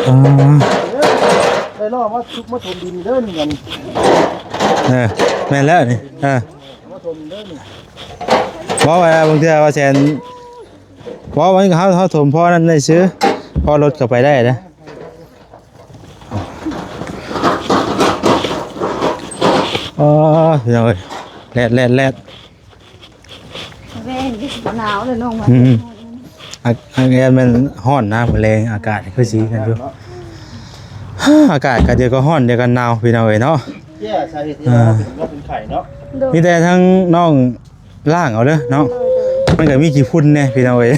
ອ່າ ໄດ້ລໍ້ມາຊຸກມາຖົມດິນເດີນີ້ ເອີ ແມ່ນແລ້ວນີ້ ເອີ ມາຖົມດິນເດີນີ້ ເວົ້າວ່າບາງເທື່ອວ່າແຊນ ເວົ້າວ່າເຮົາ ເຮົາຖົມພໍນັ້ນໄດ້ຊື່ ພໍລົດເຂົ້າໄປໄດ້ນະ. ອໍ ພີ່ນ້ອງເອີຍ ແດດ ແດດ ແດດ ແມ່ນ ໜາວເລີຍນ້ອງ ອືມ ອາ ອາກາດມັນຮ້ອນນະ ມື້ແລງອາກາດຄືຊິນັ້ນຢູ່ ອາກາດກໍດຽວກໍຮ້ອນ ດຽວກໍໜາວ ພີ່ນ້ອງເອີຍເນາະ ເຈົ້າ ສາເຫດທີ່ວ່າເຮົາເປັນ ເປັນໄຂ້ເນາະ ມີແຕ່ທາງນ້ອງ ລ້າງເອົາເດີເນາະ ໂດຍ ໂດຍ ມັນກໍມີຂີ້ຝຸ່ນແດ່ພີ່ນ້ອງເອີຍ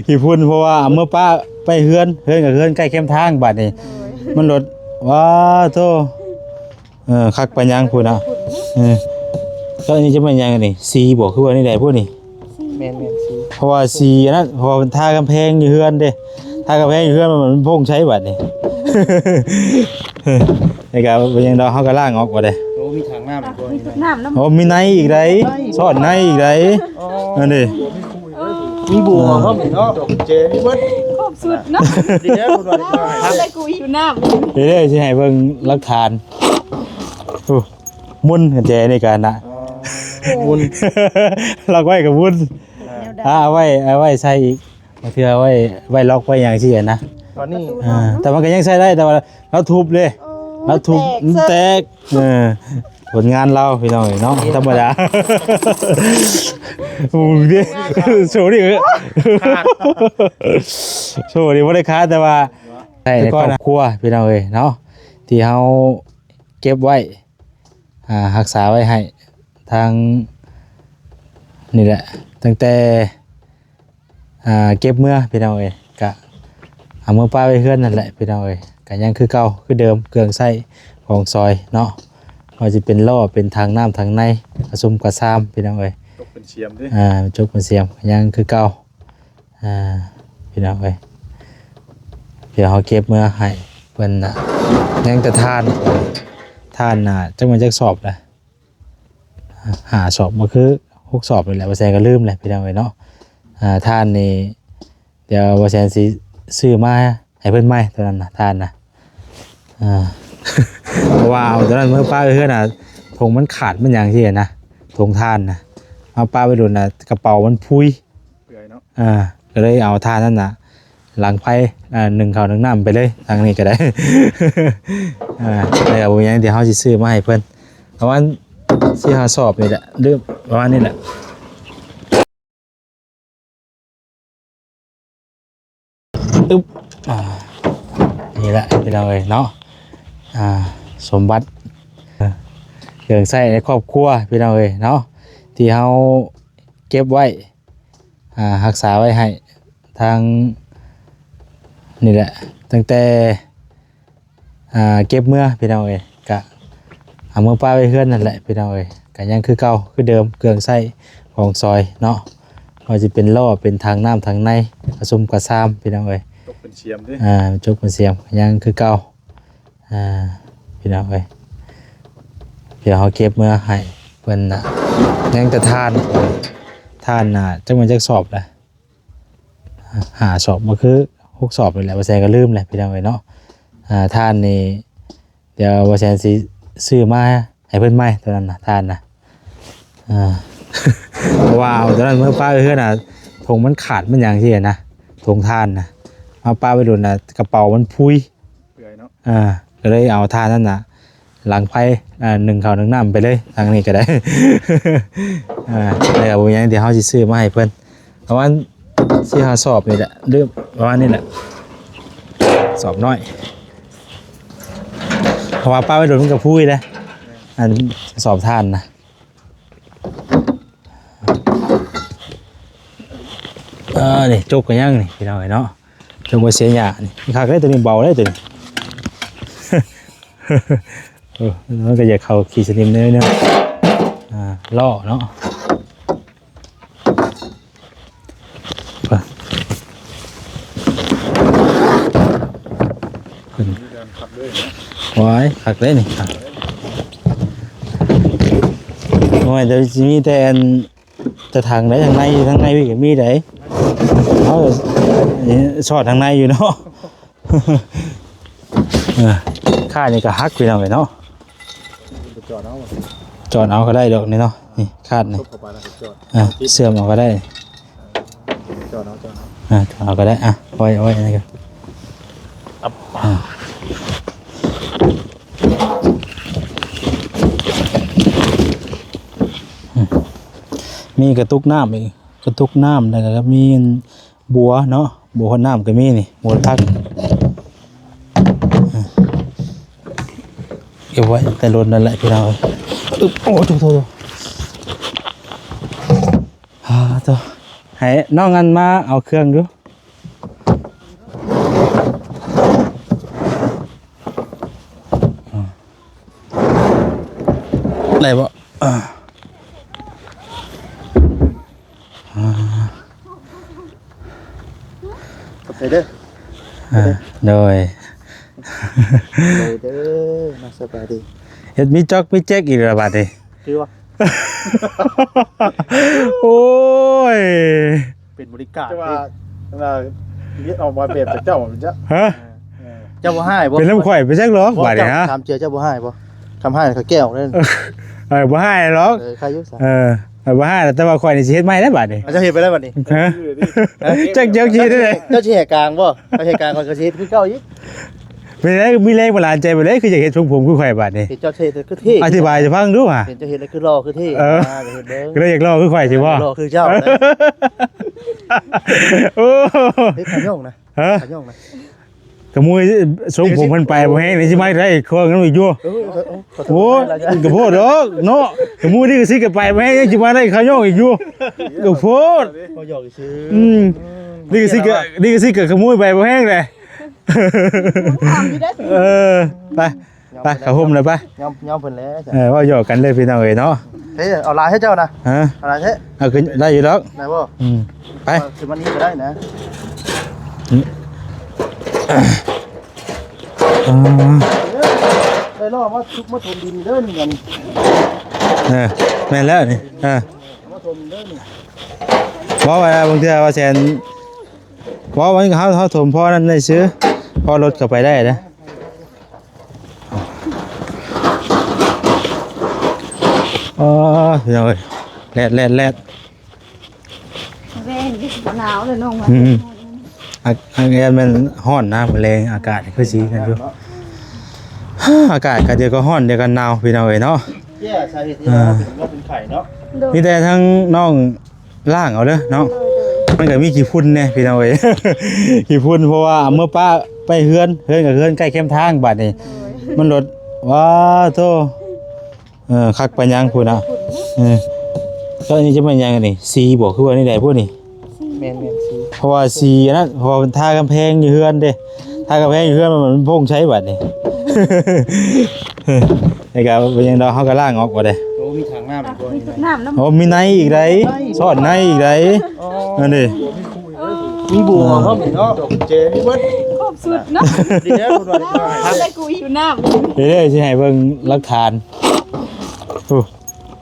ຂີ້ຝຸ່ນ ເພາະວ່າເອົາເມືອປະໄວ້ເຮືອນ ເຮືອນກໍເຮືອນໃກ້ແຄມທາງ ບາດນີ້ ໂດຍ ມັນລົດ ວ້າໂທ້ ເອີ ຄັກປານຫຍັງພຸ້ນນະ ເອີ ແລ້ວອັນນີ້ຈະແມ່ນຫຍັງອັນນີ້ ສີບໍ ຄືວ່າແນວໃດພຸ້ນນີ້ ແມ່ນໆ ສີ ເພາະວ່າສີອັນນັ້ນ ເພາະວ່າມັນທາກຳແພງຢູ່ເຮືອນເດ້ ທາກຳແພງຢູ່ເຮືອນ ມັນພົງໃຊ້ບາດນີ້ ນີ້ກໍບໍ່ຫຍັງດອກ ເຮົາກໍລ້າງອອກບໍ່ໄດ້ ໂອ້ ມີຖັງນ້ຳອີກບໍ່ ມີຖັງນ້ຳນຳ ໂອ້ ມີໃນອີກໃດ ຊ້ອນໃນອີກໃດ ອໍ ນັ້ນເດ້ ມີບົວພ້ອມເນາະ ເຈມີເບິດ ຄອບສຸດເນາະ ດີແລ້ວ ເອົາໄດ້ກູອີກນ້ຳ ເດ້ ຊິໃຫ້ເບິ່ງຫຼັກຖານ ໂອ້ ໝຸ່ນ ແຈນີ້ກັນນະ ໝຸ່ນ ລັກໄວ້ກໍໝຸ່ນ ເອົາໄວ້ ເອົາໄວ້ໃສ່ອີກ ບາງເທື່ອໄວ້ ໄວ້ລັອກໄວ້ຫຍັງຊີ້ນະ ຕອນນີ້ ອ່າ ແຕ່ມັນກໍຍັງໃຊ້ໄດ້ ແຕ່ວ່າລາວທຸບເດ້ ໂອ້ ລາວທຸບ ແຕກ ມັນແຕກ ເອີ ຜົນງານລາວພີ່ນ້ອງເອີຍເນາະ ທຳມະດາ ໂອ້ເດ້ ໂຊນີ້ ໂຊນີ້ບໍ່ໄດ້ຂາດ ແຕ່ວ່າໃຊ້ໃນຄອບຄົວພີ່ນ້ອງເອີຍເນາະ ທີ່ເຮົາເກັບໄວ້ ອ່າ ຮັກສາໄວ້ໃຫ້ທາງ ນີ້ແຫຼະ ຕັ້ງແຕ່ ອ່າ ເກັບເມືອພີ່ນ້ອງເອີຍ ກະເອົາເມືອປະໄວ້ເຮືອນນັ້ນແຫຼະພີ່ນ້ອງເອີຍ ກະຍັງຄືເກົ່າຄືເດີມ ເຄື່ອງໃຊ້ຂອງສອຍເນາະ ບໍ່ວ່າຊິເປັນລໍ້ ເປັນຖັງນ້ຳຖັງໃນ ກະຊຸມກະຊາມພີ່ນ້ອງເອີຍ ຈົກເປັນຊຽມເດ້ ອ່າ ຈົກເປັນຊຽມ ຍັງຄືເກົ່າ ອ່າ ພີ່ນ້ອງເອີຍ ດຽວເຮົາເກັບເມືອໃຫ້ເພິ່ນນະ ຍັງແຕ່ຖ່ານ ຖ່ານນະ ຈັກແມ່ນຈັກສອບລະ ຫ້າສອບບໍ່ ຄືຫົກສອບນີ້ແຫຼະ ບໍ່ແຊນກໍລືມແຫຼະພີ່ນ້ອງເອີຍເນາະ ອ່າ ຖ່ານນີ້ ດຽວບໍ່ແຊນຊິຊື້ມາໃຫ້ເພິ່ນໃໝ່ ຕົວນັ້ນນະ ຖ່ານນະ ອ່າ ເພາະວ່າເອົາຕົວນັ້ນມາປະໄວ້ເຮືອນນະ ຖົງມັນຂາດມັນຫຍັງຊີ້ນະ ຖົງຖ່ານນະ ມາປະໄວ້ໂດນນະ ກະເປົາມັນພຸຍ ເປື່ອຍເນາະ ອ່າ ກໍເລີຍເອົາຖ່ານນັ້ນນະ ຫຼັງໄຟ ອ່າ ໜຶ້ງເຂົ້າໜຶ້ງນ້ຳໄປເລີຍ ທາງນີ້ກໍໄດ້ ອ່າ ແລ້ວກໍບໍ່ມີຫຍັງ ດຽວເຮົາຊິຊື້ມາໃຫ້ເພິ່ນ ປະມານສີ່ຫ້າສອບນີ້ແຫຼະ ຫຼືປະມານນີ້ແຫຼະ ອຶບ ອ່າ ນີ້ແຫຼະພີ່ນ້ອງເອີຍເນາະ ອ່າ ສົມບັດ ເຄື່ອງໃຊ້ໃນຄອບຄົວພີ່ນ້ອງເອີຍເນາະ ທີ່ເຮົາເກັບໄວ້ ອ່າ ຮັກສາໄວ້ໃຫ້ທາງ ນີ້ແຫຼະ ຕັ້ງແຕ່ ອ່າ ເກັບເມືອພີ່ນ້ອງເອີຍ ກະເອົາເມືອປະໄວ້ເຮືອນນັ້ນແຫຼະພີ່ນ້ອງເອີຍ ກະຍັງຄືເກົ່າຄືເດີມ ເຄື່ອງໃຊ້ຂອງສອຍເນາະ ບໍ່ວ່າຊິເປັນລໍ້ ເປັນຖັງນ້ຳຖັງໃນ ກະຊຸມກະຊາມພີ່ນ້ອງເອີຍ ຈົກເປັນຊຽມເດ້ ອ່າ ຈົກເປັນຊຽມ ຍັງຄືເກົ່າ ອ່າ ພີ່ນ້ອງເອີຍ ດຽວເຮົາເກັບເມືອໃຫ້ເພິ່ນນະ ຍັງແຕ່ຖ່ານ ຖ່ານນະ ຈັກແມ່ນຈັກສອບລະ ຫ້າສອບບໍ່ ຄືຫົກສອບນີ້ແຫຼະ ບໍ່ແຊນກໍລືມແຫຼະພີ່ນ້ອງເອີຍເນາະ ອ່າ ຖ່ານນີ້ ດຽວບໍ່ແຊນຊິຊື້ມາໃຫ້ເພິ່ນໃໝ່ ຕົວນັ້ນນະ ຖ່ານນະ ອ່າ ເພາະວ່າເອົາຕົວນັ້ນມາປະໄວ້ເຮືອນນະ ຖົງມັນຂາດມັນຫຍັງຊີ້ນະ ຖົງຖ່ານນະ ມາປະໄວ້ໂດນນະ ກະເປົາມັນພຸຍ ເປື່ອຍເນາະ ອ່າ ກໍເລີຍເອົາຖ່ານນັ້ນນະ ຫຼັງໄຟ ອ່າ ໜຶ້ງເຂົ້າໜຶ້ງນ້ຳໄປເລີຍ ທາງນີ້ກໍໄດ້ ອ່າ ແລ້ວກໍບໍ່ມີຫຍັງ ດຽວເຮົາຊິຊື້ມາໃຫ້ເພິ່ນ ປະມານສີ່ຫ້າສອບນີ້ແຫຼະ ຫຼືປະມານນີ້ແຫຼະ ສອບນ້ອຍ ເພາະວ່າປະໄວ້ໂດນມັນກໍພຸຍເດ້ ອັນສອບຖ່ານນະ. ເອີ ນີ້ຈົກກໍຍັງນີ້ພີ່ນ້ອງເອີຍເນາະ ຈົກບໍ່ເສຍຫຍ້ານີ້ ຄັກເດ້ ຕົວນີ້ເບົາເດ້ຕົວນີ້ ເອີ ມັນກໍຢາກເຂົ້າຂີ້ສະໜິມແດ່ເນາະ ອ່າ ລໍ້ເນາະ. ໂອ້ຍ ຄັກເດ້ນີ້ ໂອ້ຍ ດຽວຊິມີແຕ່ອັນ ແຕ່ທາງໃດ ທາງໃນ ທາງໃນພີ້ກໍມີໃດ ເຮົາຊອດທາງໃນຢູ່ເນາະ. ເອີ ຄາດນີ້ກໍຫັກ ພີ່ນ້ອງເອີຍເນາະ. ຈອດເອົາ ຈອດເອົາກໍໄດ້ດອກນີ້ເນາະ. ນີ້ຄາດນີ້ ເອີ ເຊື່ອມເອົາກໍໄດ້. ຈອດເອົາ ຈອດເອົາ ອ່າ ຈອດເອົາກໍໄດ້. ອ່ະ ໄວ້ ໄວ້ອັນນີ້ກໍ ອັບ ອ່າ ອືມ ມີກະຕຸກນ້ຳອີກ ກະຕຸກນ້ຳ ແລ້ວກໍມີບົວເນາະ ບົວຫົດນ້ຳກໍມີນີ້ ບົວພັກ. ເກັບໄວ້ແຕ່ລົດນັ້ນແຫຼະ ພີ່ນ້ອງເອີຍ. ອຶບ ໂອ້ ໂທ້ໆໆ ອ່າ ໂທ້ ໃຫ້ນ້ອງອັນມາເອົາເຄື່ອງຢູ່. ໄດ້ບໍ່? ອ່າ ອ່າ ຂອບໃຈເດີ. ອ່າ ໂດຍ ໂດຍເດີ ມາສະບາຍດີ. ເຮັດມີຈອກມີແຈກອີກແລ້ວບາດນີ້ ຄືວ່າ ໂອ້ຍ ເປັນບໍລິການ ແຕ່ວ່າ ເຮັດອອກມາແບບເຈົ້າ ເຈົ້າ ຮະ? ເອີ ເຈົ້າບໍ່ຮ້າຍບໍ່? ເປັນນຳຂ້ອຍໄປຈັກຫຼອກບາດນີ້ ຮະ? ຖາມເຈົ້າ ເຈົ້າບໍ່ຮ້າຍບໍ່? ຄຳຮ້າຍກໍແກ້ວເດ້. ເອີ ບໍ່ຮ້າຍຫຼອກ. ເອີ ໃຄຢູ່ຊະ. ເອີ ບໍ່ຮ້າຍ ແຕ່ວ່າຂ້ອຍນີ້ຊິເຮັດໃໝ່ແລ້ວບາດນີ້. ເຈົ້າເຮັດໄປແລ້ວບາດນີ້ ຮະ? ຈັກ ຈັກຊິເຮັດແນວໃດ? ເຈົ້າຊິແຫກກາງບໍ່? ຖ້າແຫກກາງ ຂ້ອຍກໍຊິເຮັດຄືເກົ່າອີກ. ເປັນໄດ ມີແຮງບັນດານໃຈບໍ່ໄດ້ ຄືຢາກເຮັດຊົງຜົມຄືຂ້ອຍບາດນີ້? ເຫັນເຈົ້າເທ່ຄືເທ່. ອະທິບາຍໃຫ້ຟັງດູຫາ. ເຫັນເຈົ້າເຮັດແລ້ວຄືຫຼໍ່ຄືເທ່. ເອີ ມາກໍເຮັດເບິ່ງ ກໍເລີຍຢາກຫຼໍ່ຄືຂ້ອຍຊິບໍ່? ຫຼໍ່ຄືເຈົ້າ. ໂອ້ ເຮັດຂະຫຍ້ອງນະ. ຮະ? ຂະຫຍ້ອງນະ. ກະມຸ້ຍຊົງຜົມເພິ່ນໄປບໍ່ແຮງນີ້ ຊິມາໄດ້ເຄື່ອງນຳອີກຢູ່. ເອີ ໂອ້ ກະໂພດດອກເນາະ. ກະມຸ້ຍລິຂະສິດກະໄປບໍ່ແຮງ ຍັງຊິມາໄດ້ຂະຫຍ້ອງອີກຢູ່. ກະໂພດ. ບໍ່ຢອກຊື່. ອືມ ລິຂະສິດກະ ລິຂະສິດກະຂະໂມຍໄປບໍ່ແຮງເດ້. ເອີ ໄປ ໄປ ເຂົ້າຮົ່ມເລີຍໄປ. ຍອມ ຍອມເພິ່ນແລ້ວ. ເອີ ເວົ້າຫຍອກກັນເລີຍພີ່ນ້ອງເອີຍເນາະ. ເອີ ເອົາຫຼາຍໃຫ້ເຈົ້ານະ. ຮະ? ເອົາຫຼາຍແທ້. ເອົາຂຶ້ນໄດ້ຢູ່ດອກ. ໄດ້ບໍ່? ອືມ ໄປ ເອົາຂຶ້ນມານີ້ກໍໄດ້ນະ. ອືມ ໄດ້ລໍ້ມາຊຸກມາຖົມດິນເດີນີ້. ເອີ ແມ່ນແລ້ວນີ້. ເອີ ມາຖົມເດີນີ້. ບໍ່ວ່າບາງເທື່ອວ່າແສນ ບໍ່ ມັນ ເຮົາ ເຮົາຖົມພໍນັ້ນໄດ້ຊື່ ພໍລົດເຂົ້າໄປໄດ້ເດ້. ອໍ ພີ່ນ້ອງເອີຍ ແດດ ແດດ ແດດ. ແລງນີ້ໜາວເລີຍນ້ອງວ່າ. ອືມ ອາ ອາກາດແມ່ນຮ້ອນນະ ມື້ແລງອາກາດຄືຊິກັນຢູ່. ອາກາດກະດຽວກໍຮ້ອນ ດຽວກໍໜາວ ພີ່ນ້ອງເອີຍເນາະ. ເຈົ້າ ສາເຫດທີ່ວ່າເປັນ ເປັນໄຂ້ເນາະ. ມີແຕ່ທາງນ້ອງ ລ້າງເອົາເດີເນາະ. ໂດຍ ໂດຍ. ມັນກໍມີຂີ້ຝຸ່ນແດ່ພີ່ນ້ອງເອີຍ ຂີ້ຝຸ່ນ ເພາະວ່າເມື່ອປ້າໄປເຮືອນ ເຮືອນກໍເຮືອນໃກ້ແຄມທາງບາດນີ້. ໂດຍ. ມັນລົດ ວ້າໂທ້ ເອີ ຄັກປານຫຍັງພຸ້ນນະ. ເອີ ແລ້ວອັນນີ້ຈະແມ່ນຫຍັງອັນນີ້ ສີບໍ່ ຄືວ່າແນວໃດພຸ້ນນີ້? ແມ່ນໆ ສີ ເພາະວ່າສີອັນນັ້ນ ເພາະວ່າເພິ່ນທາກຳແພງຢູ່ເຮືອນເດ້ ທາກຳແພງຢູ່ເຮືອນ ມັນ ມັນພົ່ງໃຊ້ບາດນີ້. ແລ້ວກໍເປັນຫຍັງດອກ ເຮົາກໍລ້າງອອກບໍ່ໄດ້. ໂອ້ ມີຖັງນ້ຳອີກບໍ່? ມີຖັງນ້ຳນຳ. ໂອ້ ມີໃນອີກໃດ໋ ຊ້ອນໃນອີກໃດ໋. ອໍ ນັ້ນເດ້ ມີບົວພ້ອມເນາະ ດອກກຸນແຈມີເບິດ ຄົບສຸດເນາະ. ດີແລ້ວເພິ່ນວ່າ ໄດ້ກູຢູ່ນ້ຳ. ເດ້ ຊິໃຫ້ເບິ່ງຫຼັກຖານ. ໂອ້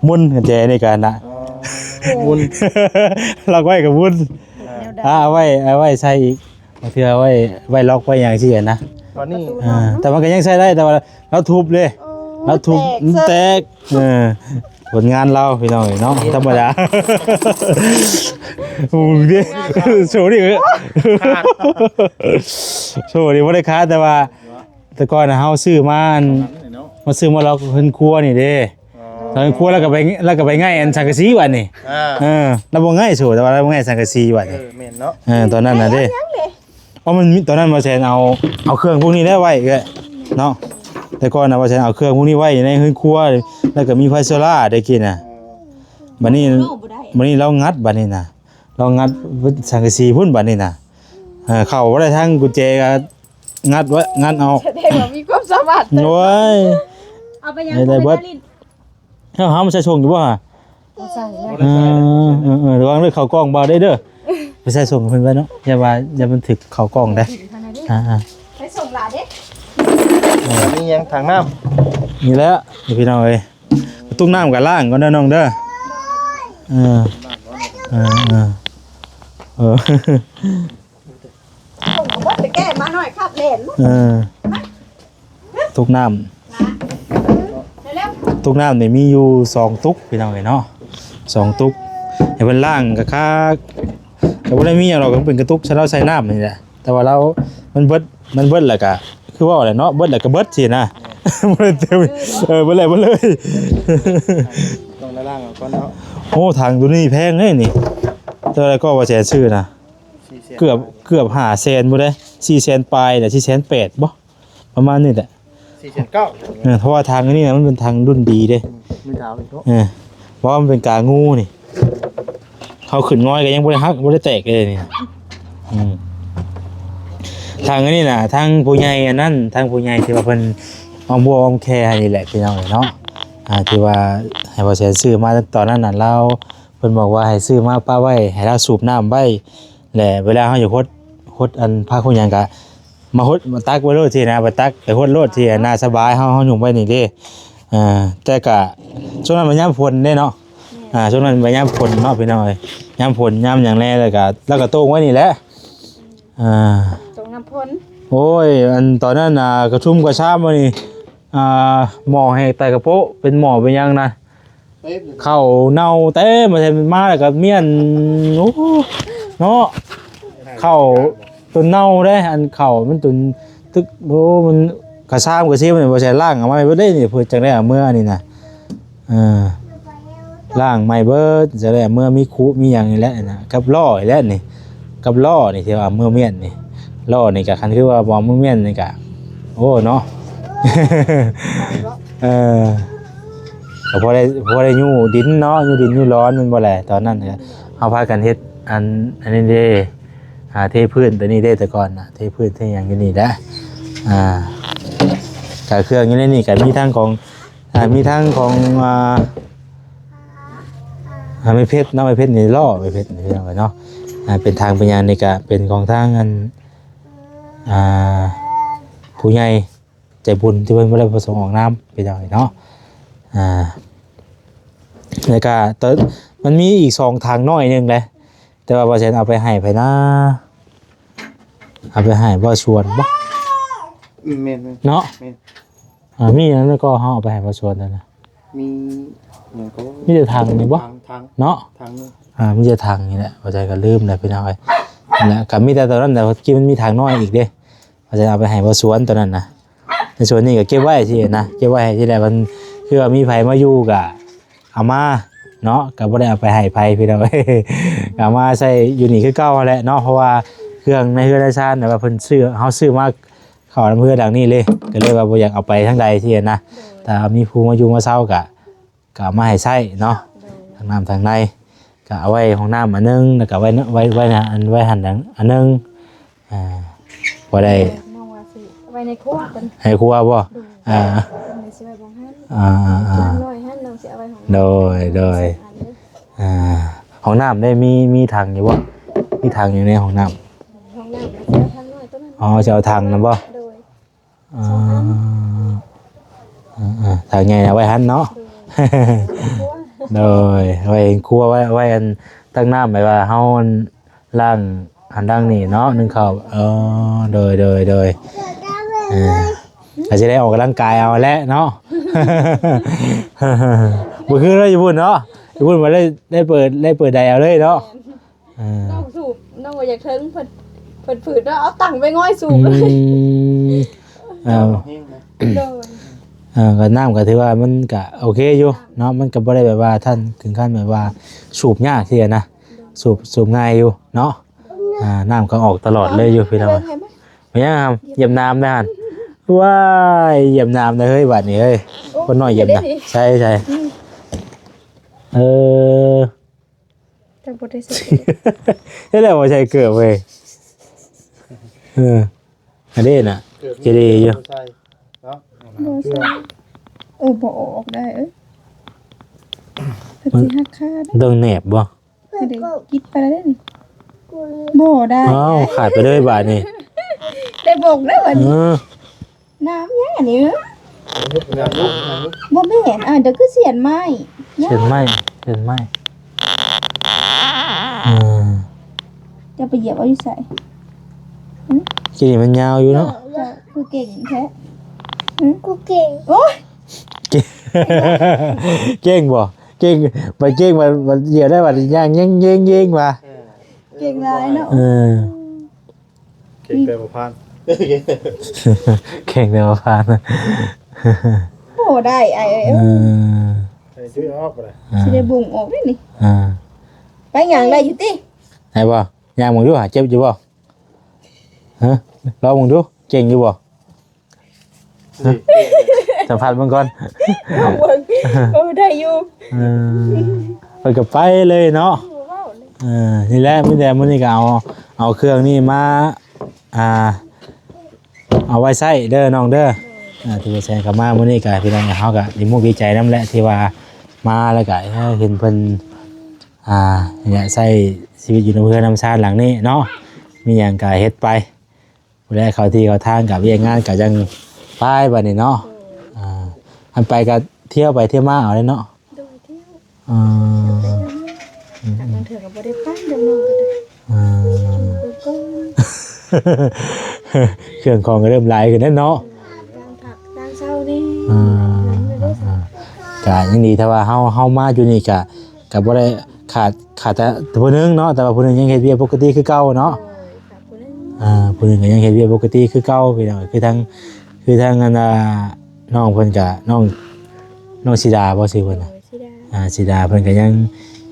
ໝຸນກຸນແຈນີ້ກັນນະ. ອໍ ໝຸນ ລັອກໄວ້ກໍໝຸນ. ອ່າ ເອົາໄວ້ ເອົາໄວ້ໃສ່ອີກ ບາງເທື່ອໄວ້ ໄວ້ລັອກໄວ້ຫຍັງຊີ້ນະ. ຕອນນີ້ ອ່າ ແຕ່ມັນກໍຍັງໃຊ້ໄດ້ ແຕ່ວ່າລາວທຸບເດ້ ໂອ້ ລາວທຸບ ແຕກ ແຕກ. ເອີ ຜົນງານລາວພີ່ນ້ອງເອີຍເນາະ ທຳມະດາ. ໂອ້ເດ້ ໂຊນີ້ ໂຊນີ້ບໍ່ໄດ້ຂາຍ ແຕ່ວ່າແຕ່ກ່ອນນະເຮົາຊື້ມາ ອັນ ມາຊື້ມາລັອກເຮືອນຄົວນີ້ເດ້. ອໍ ເຮືອນຄົວ ແລ້ວກໍໄປ ແລ້ວກໍໄປໄງ່ອັນສັງກະສີບາດນີ້. ອ່າ ເອີ ລາວບໍ່ໄງ່ໂຊ ແຕ່ວ່າລາວໄງ່ສັງກະສີບາດນີ້. ເອີ ແມ່ນເນາະ. ເອີ ຕອນນັ້ນນະເດ້ ເອີ ມັນມີ ຕອນນັ້ນບໍ່ແຊນເອົາ ເອົາເຄື່ອງພວກນີ້ແຫຼະໄວ້ເອີຍເນາະ. ແຕ່ກ່ອນນະບໍ່ແຊນເອົາເຄື່ອງພວກນີ້ໄວ້ໃນເຮືອນຄົວ ແລ້ວກໍມີໄຟໂຊລາໄດ້ກິນນະ. ອໍ ບາດນີ້ ບາດນີ້ລາວງັດ ບາດນີ້ນະ ລາວງັດສັງກະສີພຸ້ນ ບາດນີ້ນະ. ເອີ ເຂົ້າບໍ່ໄດ້ ທັງກຸນແຈກໍງັດໄວ້ ງັດເອົາ. ສະແດງວ່າມີຄວາມສາມາດເຕີບ. ໂອ້ຍ ເອົາໄປຍັງ ໄດ້ເບິດ. ເຮົາ ເຮົາມາໃສ່ຖົງຢູ່ບໍ່ຫະ? ບໍ່ໃສ່ແລ້ວ. ເອີ ເອີ ເອີ ລະວັງເດີ ເຂົ້າກ່ອງບ່າວໄດ້ເດີ. ໄປໃສ່ຖົງເພິ່ນໄວ້ເນາະ ຢ່າວ່າ ຢ່າມັນຖືກເຂົ້າກ່ອງໄດ໋. ອ່າໆ ໃສ່ຖົງຫຼາຍເດ້. ເອີ ນີ້ຍັງຖັງນ້ຳ ນີ້ແຫຼະ ນີ້ພີ່ນ້ອງເອີຍ. ຕຸກນ້ຳກໍລ້າງກ່ອນເດີນ້ອງເດີ. ເອີ ເອີ ເອີ ເອີ. ຜົມກໍບໍ່ໄດ້ແກ້ມາໜ້ອຍ ຂັບເຫຼັ້ນ ເອີ ຕຸກນ້ຳ ນະ ເລັວໆ ຕຸກນ້ຳນີ້ມີຢູ່ສອງຕຸກ ພີ່ນ້ອງເອີຍເນາະ ສອງຕຸກ ໃຫ້ເພິ່ນລ້າງກະຄັກ ກະບໍ່ໄດ້ມີຫຍັງດອກ ກະເປັນກະຕຸກ ຊະລາວໃສ່ນ້ຳນີ້ແຫຼະ ແຕ່ວ່າລາວ ມັນເບິດ ມັນເບິດແລ້ວກະ ຄືເວົ້າແຫຼະເນາະ ເບິດແລ້ວກະເບິດຊີ້ນະ ບໍ່ໄດ້ເຕີມ ເອີ ເບິດແລ້ວ ເບິດເລີຍ ຕ້ອງໄດ້ລ້າງເອົາກ່ອນເນາະ ໂອ້ ຖັງໂຕນີ້ແພງເດ້ນີ້ ເທົ່າໃດກໍວ່າແສນຊື້ນະ ສີ່ແສນ ເກືອບ ເກືອບຫ້າແສນພຸ້ນເດ້ ສີ່ແສນປາຍແຫຼະ ສີ່ແສນແປດບໍ່ ປະມານນີ້ແຫຼະ ສີ່ແສນເກົ້າ ເອີ ເພາະວ່າຖັງອັນນີ້ນະ ມັນເປັນຖັງລຸ້ນດີເດ້ ອືມ ມີດາວອີກເນາະ ເອີ ເພາະວ່າມັນເປັນກາງູນີ້ ເຮົາຂຶ້ນງອຍກະຍັງບໍ່ໄດ້ຫັກ ບໍ່ໄດ້ແຕກເລີຍນີ້ ອືມ ທາງອັນນີ້ນະ ທາງຜູ້ໃຫຍ່ອັນນັ້ນ ທາງຜູ້ໃຫຍ່ທີ່ວ່າເພິ່ນອ້ອມບົວອ້ອມແຄໃຫ້ນີ້ແຫຼະ ພີ່ນ້ອງເອີຍເນາະ ອ່າ ທີ່ວ່າໃຫ້ບໍ່ແສນຊື້ມາຕອນນັ້ນນະ ລາວ ເພິ່ນບອກວ່າໃຫ້ຊື້ມາປະໄວ້ ໃຫ້ລາວສູບນ້ຳໄວ້ ແລະເວລາເຮົາຢາກຫົດ ຫົດອັນຜັກຫົດຫຍັງກະ ມາຫົດ ມາຕັກໄວ້ໂລດຊີ້ນະ ໄປຕັກໄປຫົດໂລດຊີ້ນະ ສະບາຍ ເຮົາ ເຮົາຫຍຸ້ມໄວ້ນີ້ເດ້ ເອີ ແຕ່ກະ ຊ່ວງນັ້ນມັນຍາມຝົນເດ້ເນາະ ແມ່ນ ອ່າ ຊ່ວງນັ້ນມັນຍາມຝົນເນາະ ພີ່ນ້ອງເອີຍ ຍາມຝົນຍາມຫຍັງແດ່ ແລ້ວກະ ແລ້ວກະໂຕ່ງໄວ້ນີ້ແຫຼະ ອ່າ ໂຕ່ງນ້ຳຝົນ ໂອ້ຍ ອັນຕອນນັ້ນນະ ກະຊຸ່ມກະຊາມວ່ານີ້ ອ່າ ໝໍ້ແຫກແຕກກະໂປະ ເປັນໝໍ້ເປັນຫຍັງນະ ເຕັມ ເຂົ້າເນົ່າເຕັມ ມາແລ້ວກະມ້ຽນ ໂອ້ ເນາະ ເຂົ້າຈົນເນົ່າເດ້ ອັນເຂົ້າມັນຈົນຕຶກ ໂອ້ ມັນກະຊາມກະຊີມ ບໍ່ໃສ່ລ້າງເອົາມາໃໝ່ເບິດເດ້ນີ້ ເພື່ອຈັ່ງໄດ້ເອົາເມືອອັນນີ້ນະ ເອີ ລ້າງໃໝ່ເບິດ ຈັ່ງໄດ້ເອົາເມືອ ມີຄຸມີຫຍັງນີ້ແຫຼະນະ ກັບລໍ້ນີ້ແຫຼະນີ້ ກັບລໍ້ນີ້ທີ່ວ່າເມືອມ້ຽນນີ້ ລໍ້ນີ້ກະ ຄັນຄືວ່າບໍ່ເອົາເມືອມ້ຽນນີ້ກະ ໂອ້ ເນາະ ເອີ ກະພໍໄດ້ ພໍໄດ້ຍູ້ດິນເນາະ ຍູ້ດິນຍູ້ລອນແມ່ນບໍ່ແຫຼະ ຕອນນັ້ນກະເຮົາພາກັນເຮັດອັນ ອັນນີ້ເດ້ ອ່າ ເທພື້ນໂຕນີ້ເດ້ ແຕ່ກ່ອນນະ ເທພື້ນເທຫຍັງຢູ່ນີ້ແຫຼະ ອ່າ ກະເຄື່ອງຢູ່ໃນນີ້ກະມີທັງຂອງ ອ່າ ມີທັງຂອງ ອ່າ ອ່າ ໄມ້ເພັດເນາະ ໄມ້ເພັດນີ້ລໍ້ ໄມ້ເພັດນີ້ເນາະ ອ່າ ເປັນຖັງເປັນຫຍັງນີ້ກະເປັນຂອງທາງອັນ ອ່າ ຜູ້ໃຫຍ່ ໃຈບຸນທີ່ເພິ່ນບໍ່ໄດ້ປະສົງອອກນາມ ພີ່ນ້ອງເນາະ ອ່າ ແລ້ວກະ ມັນມີອີກສອງຖັງນ້ອຍໜຶ່ງເດ້ ແຕ່ວ່າບໍ່ແຊນເອົາໄປໃຫ້ໃຜນາ ເອົາໄປໃຫ້ບ່າວສວນບໍ່? ອືມ ແມ່ນໆ ເນາະ ແມ່ນ ອ່າ ມີຫຍັງແລ້ວກໍເຮົາເອົາໄປໃຫ້ບ່າວສວນນັ້ນນະ ມີຫຍັງກໍ ມີແຕ່ຖັງນີ້ບໍ່? ຖັງ ຖັງ ເນາະ ຖັງໜຶ່ງ ອ່າ ມີແຕ່ຖັງນີ້ແຫຼະ ບໍ່ແຊນກໍລືມແລ້ວ ພີ່ນ້ອງເອີຍ ນັ້ນແຫຼະ ກໍມີແຕ່ຕອນນັ້ນແຫຼະ ທີ່ມັນມີຖັງນ້ອຍອີກເດ້ ວ່າຈະເອົາໄປໃຫ້ບ່າວສວນຕອນນັ້ນນະ ໃນສ່ວນນີ້ກໍເກັບໄວ້ຊີ້ນະ ເກັບໄວ້ໃຫ້ທີ່ແຫຼະ ມັນຄືວ່າມີໃຜມາຢູ່ກໍເອົາມາເນາະ ກໍບໍ່ໄດ້ເອົາໄປໃຫ້ໃຜພີ່ນ້ອງ ກໍເອົາມາໃຊ້ຢູ່ນີ້ຄືເກົ່າຫັ້ນແຫຼະເນາະ ເພາະວ່າເຄື່ອງໃນເຮືອນໃນຊານແບບວ່າເພິ່ນຊື້ ເຮົາຊື້ມາເຂົ້ານຳເຮືອນຫຼັງນີ້ເລີຍ ກໍເລີຍວ່າບໍ່ຢາກເອົາໄປທາງໃດຊີ້ນະ ຖ້າມີຜູ້ມາຢູ່ມາເຊົ່າກໍ ກໍເອົາມາໃຫ້ໃຊ້ເນາະ ໂດຍ ທາງນ້ຳທາງໃນ ກໍເອົາໄວ້ຫ້ອງນ້ຳອັນໜຶ່ງ ແລ້ວກໍໄວ້ ໄວ້ ໄວ້ ອັນ ໄວ້ຫັ້ນອັນໜຶ່ງ ອ່າ ພໍໄດ້ ນ້ອງວ່າຊິໄວ້ໃນຄົວເພິ່ນ ໃນຄົວບໍ່? ໂດຍ ອ່າ ເພິ່ນຊິໄວ້ບ່ອນຫັ້ນ ອ່າໆໆ ນ້ອຍຫັ້ນ ນ້ອງຊິເອົາໄວ້ຫ້ອງນ້ຳ ໂດຍ ໂດຍ ສອງອັນເດີ ອ່າ ຫ້ອງນ້ຳໄດ້ມີ ມີຖັງຢູ່ບໍ່? ມີຖັງຢູ່ໃນຫ້ອງນ້ຳ ຫ້ອງນ້ຳກໍຊິເອົາຖັງນ້ອຍຕົວນັ້ນ ອໍ ຊິເອົາຖັງນັ້ນບໍ່? ໂດຍ ອ່າ ສອງອັນ ອ່າໆ ຖັງໃຫຍ່ເອົາໄວ້ຫັ້ນເນາະ ໂດຍ ໂດຍ ໄວ້ໃນຄົວ ໄວ້ ໄວ້ອັນຕັກນ້ຳ ແບບວ່າເຮົາອັນລ້າງອັນລ້າງນີ້ເນາະ ໜຶ້ງເຂົ້າ ອໍ ໂດຍ ໂດຍ ໂດຍ ເອີ ກໍຊິໄດ້ອອກກຳລັງກາຍເອົາແຫຼະເນາະ ບໍ່ຄືເນາະ ຢູ່ພຸ້ນເນາະ ຢູ່ພຸ້ນບໍ່ໄດ້ ໄດ້ເປີດ ໄດ້ເປີດໃດເອົາເລີຍເນາະ ເອີ ນ້ອງສູບ ນ້ອງວ່າຢາກເທິງ ເພິ່ນ ເພິ່ນຝືດເນາະ ເອົາຕັ່ງໄປງ່ອຍສູບ ອືມ ເອີ ແຮງນະ ໂດຍ ເອີ ກໍນ້ຳກໍຖືວ່າມັນກໍໂອເຄຢູ່ເນາະ ມັນກໍບໍ່ໄດ້ແບບວ່າທັນເຖິງຂັ້ນແບບວ່າສູບຍາກຊີ້ນະ ສູບ ສູບງ່າຍຢູ່ເນາະ ອ່າ ນ້ຳກໍອອກຕະຫຼອດເລີຍຢູ່ພີ່ນ້ອງ ເບິ່ງໃຫ້ໄໝ ແມ່ນຫຍັງຫາ ຢຽບນ້ຳນະຫັ້ນ ວ້າຍ ຢຽບນ້ຳນະເຮີ້ຍ ບາດນີ້ເຮີ້ຍ ໂອ້ ຄົນນ້ອຍຢຽບນະ ໃສ່ ໃສ່ ອືມ ເອີ ເຈົ້າບໍ່ໄດ້ໃສ່ເກີບ ເຮັດແລ້ວບໍ່ໃສ່ເກີບເວີຍ ເອີ ອັນນີ້ນະ ເກີບນີ້ ຈະດີຢູ່ ບໍ່ໃສ່ເນາະ ບໍ່ໃສ່ ເອີ ບໍ່ອອກໄດ້ເອີຍ ເພິ່ນຊິຫັກຂາເດ້ ຕ້ອງແນບບໍ່? ໃຫ້ໄດ້ກິດໄປແລ້ວເດ້ນີ້ ບໍ່ໄດ້ ອ້າວ ຂາດໄປເລີຍບາດນີ້ ໄດ້ບົກແລ້ວບາດນີ້ ເອີ ນ້ຳຫຍັງອັນນີ້ ບໍ່ແມ່ນ ອ່າ ດຽວຄືສຽນໄມ້ ສຽນໄມ້ ສຽນໄມ້ ເອີ ຈະໄປຢຽບເອົາຢູ່ໃສ? ກິນນີ້ມັນຍາວຢູ່ເນາະ. ເຈົ້າຄືເກັ່ງແທ້. ຫຶ? ກູເກັ່ງ. ໂອ້ຍ ເກັ່ງ ເກັ່ງບໍ່? ເກັ່ງ ບັດເກັ່ງ ບັດ ບັດຢຽວໄດ້ ບັດຍ່າງເຢັງໆວ່າ. ເກັ່ງຫຼາຍເນາະ. ເອີ ເກັ່ງແຕ່ບໍ່ຜ່ານ ເກັ່ງແຕ່ບໍ່ຜ່ານ. ບໍ່ໄດ້ອ້າຍເອີຍ. ເອີ ໃສ່ຈຸ້ຍອອກບໍ່ໄດ້. ອ່າ ຊິໄດ້ບຸ້ງອອກເດ້ນີ້. ອ່າ ໄປຍ່າງໄດ້ຢູ່ຕິ? ໄດ້ບໍ່? ຍ່າງເບິ່ງດູຫາ ເຈັບຢູ່ບໍ່? ຮະ ລອງເບິ່ງດູ ເກັ່ງຢູ່ບໍ່? ຮະ ສຳຜັດເບິ່ງກ່ອນ ລອງເບິ່ງ. ເອີ ໄດ້ຢູ່. ເອີ ເພິ່ນກໍໄປເລີຍເນາະ. ເອີ ນີ້ແຫຼະ ມີແຕ່ມື້ນີ້ກໍເອົາ ເອົາເຄື່ອງນີ້ມາ ອ່າ ເອົາໄວ້ໃຊ້ເດີນ້ອງເດີ. ອ່າ ຖືວ່າແຊນເຂົ້າມາມື້ນີ້ກໍ ພີ່ນ້ອງເຮົາກໍດີມຸກດີໃຈນຳແຫຼະ ທີ່ວ່າມາແລ້ວກໍ ເອີ ເຫັນເພິ່ນ ອ່າ ນີ້ແຫຼະ ໃຊ້ຊີວິດຢູ່ນຳເຮືອນນຳຊານຫຼັງນີ້ເນາະ. ມີຫຍັງກໍເຮັດໄປ ຜູ້ໃດເຂົ້າທີ່ເຂົ້າທາງ ກັບວຽກງານກໍຍັງໄປບັດນີ້ເນາະ. ໂດຍ ອ່າ ອັນໄປກໍທ່ຽວໄປທ່ຽວມາເອົາເດ້ເນາະ. ໂດຍ ທ່ຽວ. ອ່າ ອືມ ບາງເທື່ອກໍບໍ່ໄດ້ໄປນຳນ້ອງກໍໄດ້. ອ່າ ຢູ່ໄປກ່ອນ ເຄື່ອງຂອງກໍເລີ່ມຫຼາຍຂຶ້ນແລ້ວເນາະ. ຕ່າງພັກຕ່າງເຊົານີ້. ອ່າ ເຮືອນໄປເດ້. ອ່າ ກໍຍັງດີ ຖ້າວ່າເຮົາ ເຮົາມາຢູ່ນີ້ກໍ ກໍບໍ່ໄດ້ຂາດ ຂາດແຕ່ຜູ້ໜຶ່ງເນາະ, ແຕ່ວ່າຜູ້ໜຶ່ງຍັງເຮັດວຽກປົກກະຕິຄືເກົ່າເນາະ. ໂດຍ ຂາດຜູ້ໜຶ່ງ. ອ່າ ຜູ້ໜຶ່ງກໍຍັງເຮັດວຽກປົກກະຕິຄືເກົ່າ ພີ່ນ້ອງ. ຄືທາງ ຄືທາງອັນນ່າ ນ້ອງເພິ່ນກໍ ນ້ອງ ນ້ອງສີດາບໍ່ ຊື່ເພິ່ນນະ? ໂດຍ ສີດາ. ອ່າ ສີດາເພິ່ນກໍຍັງ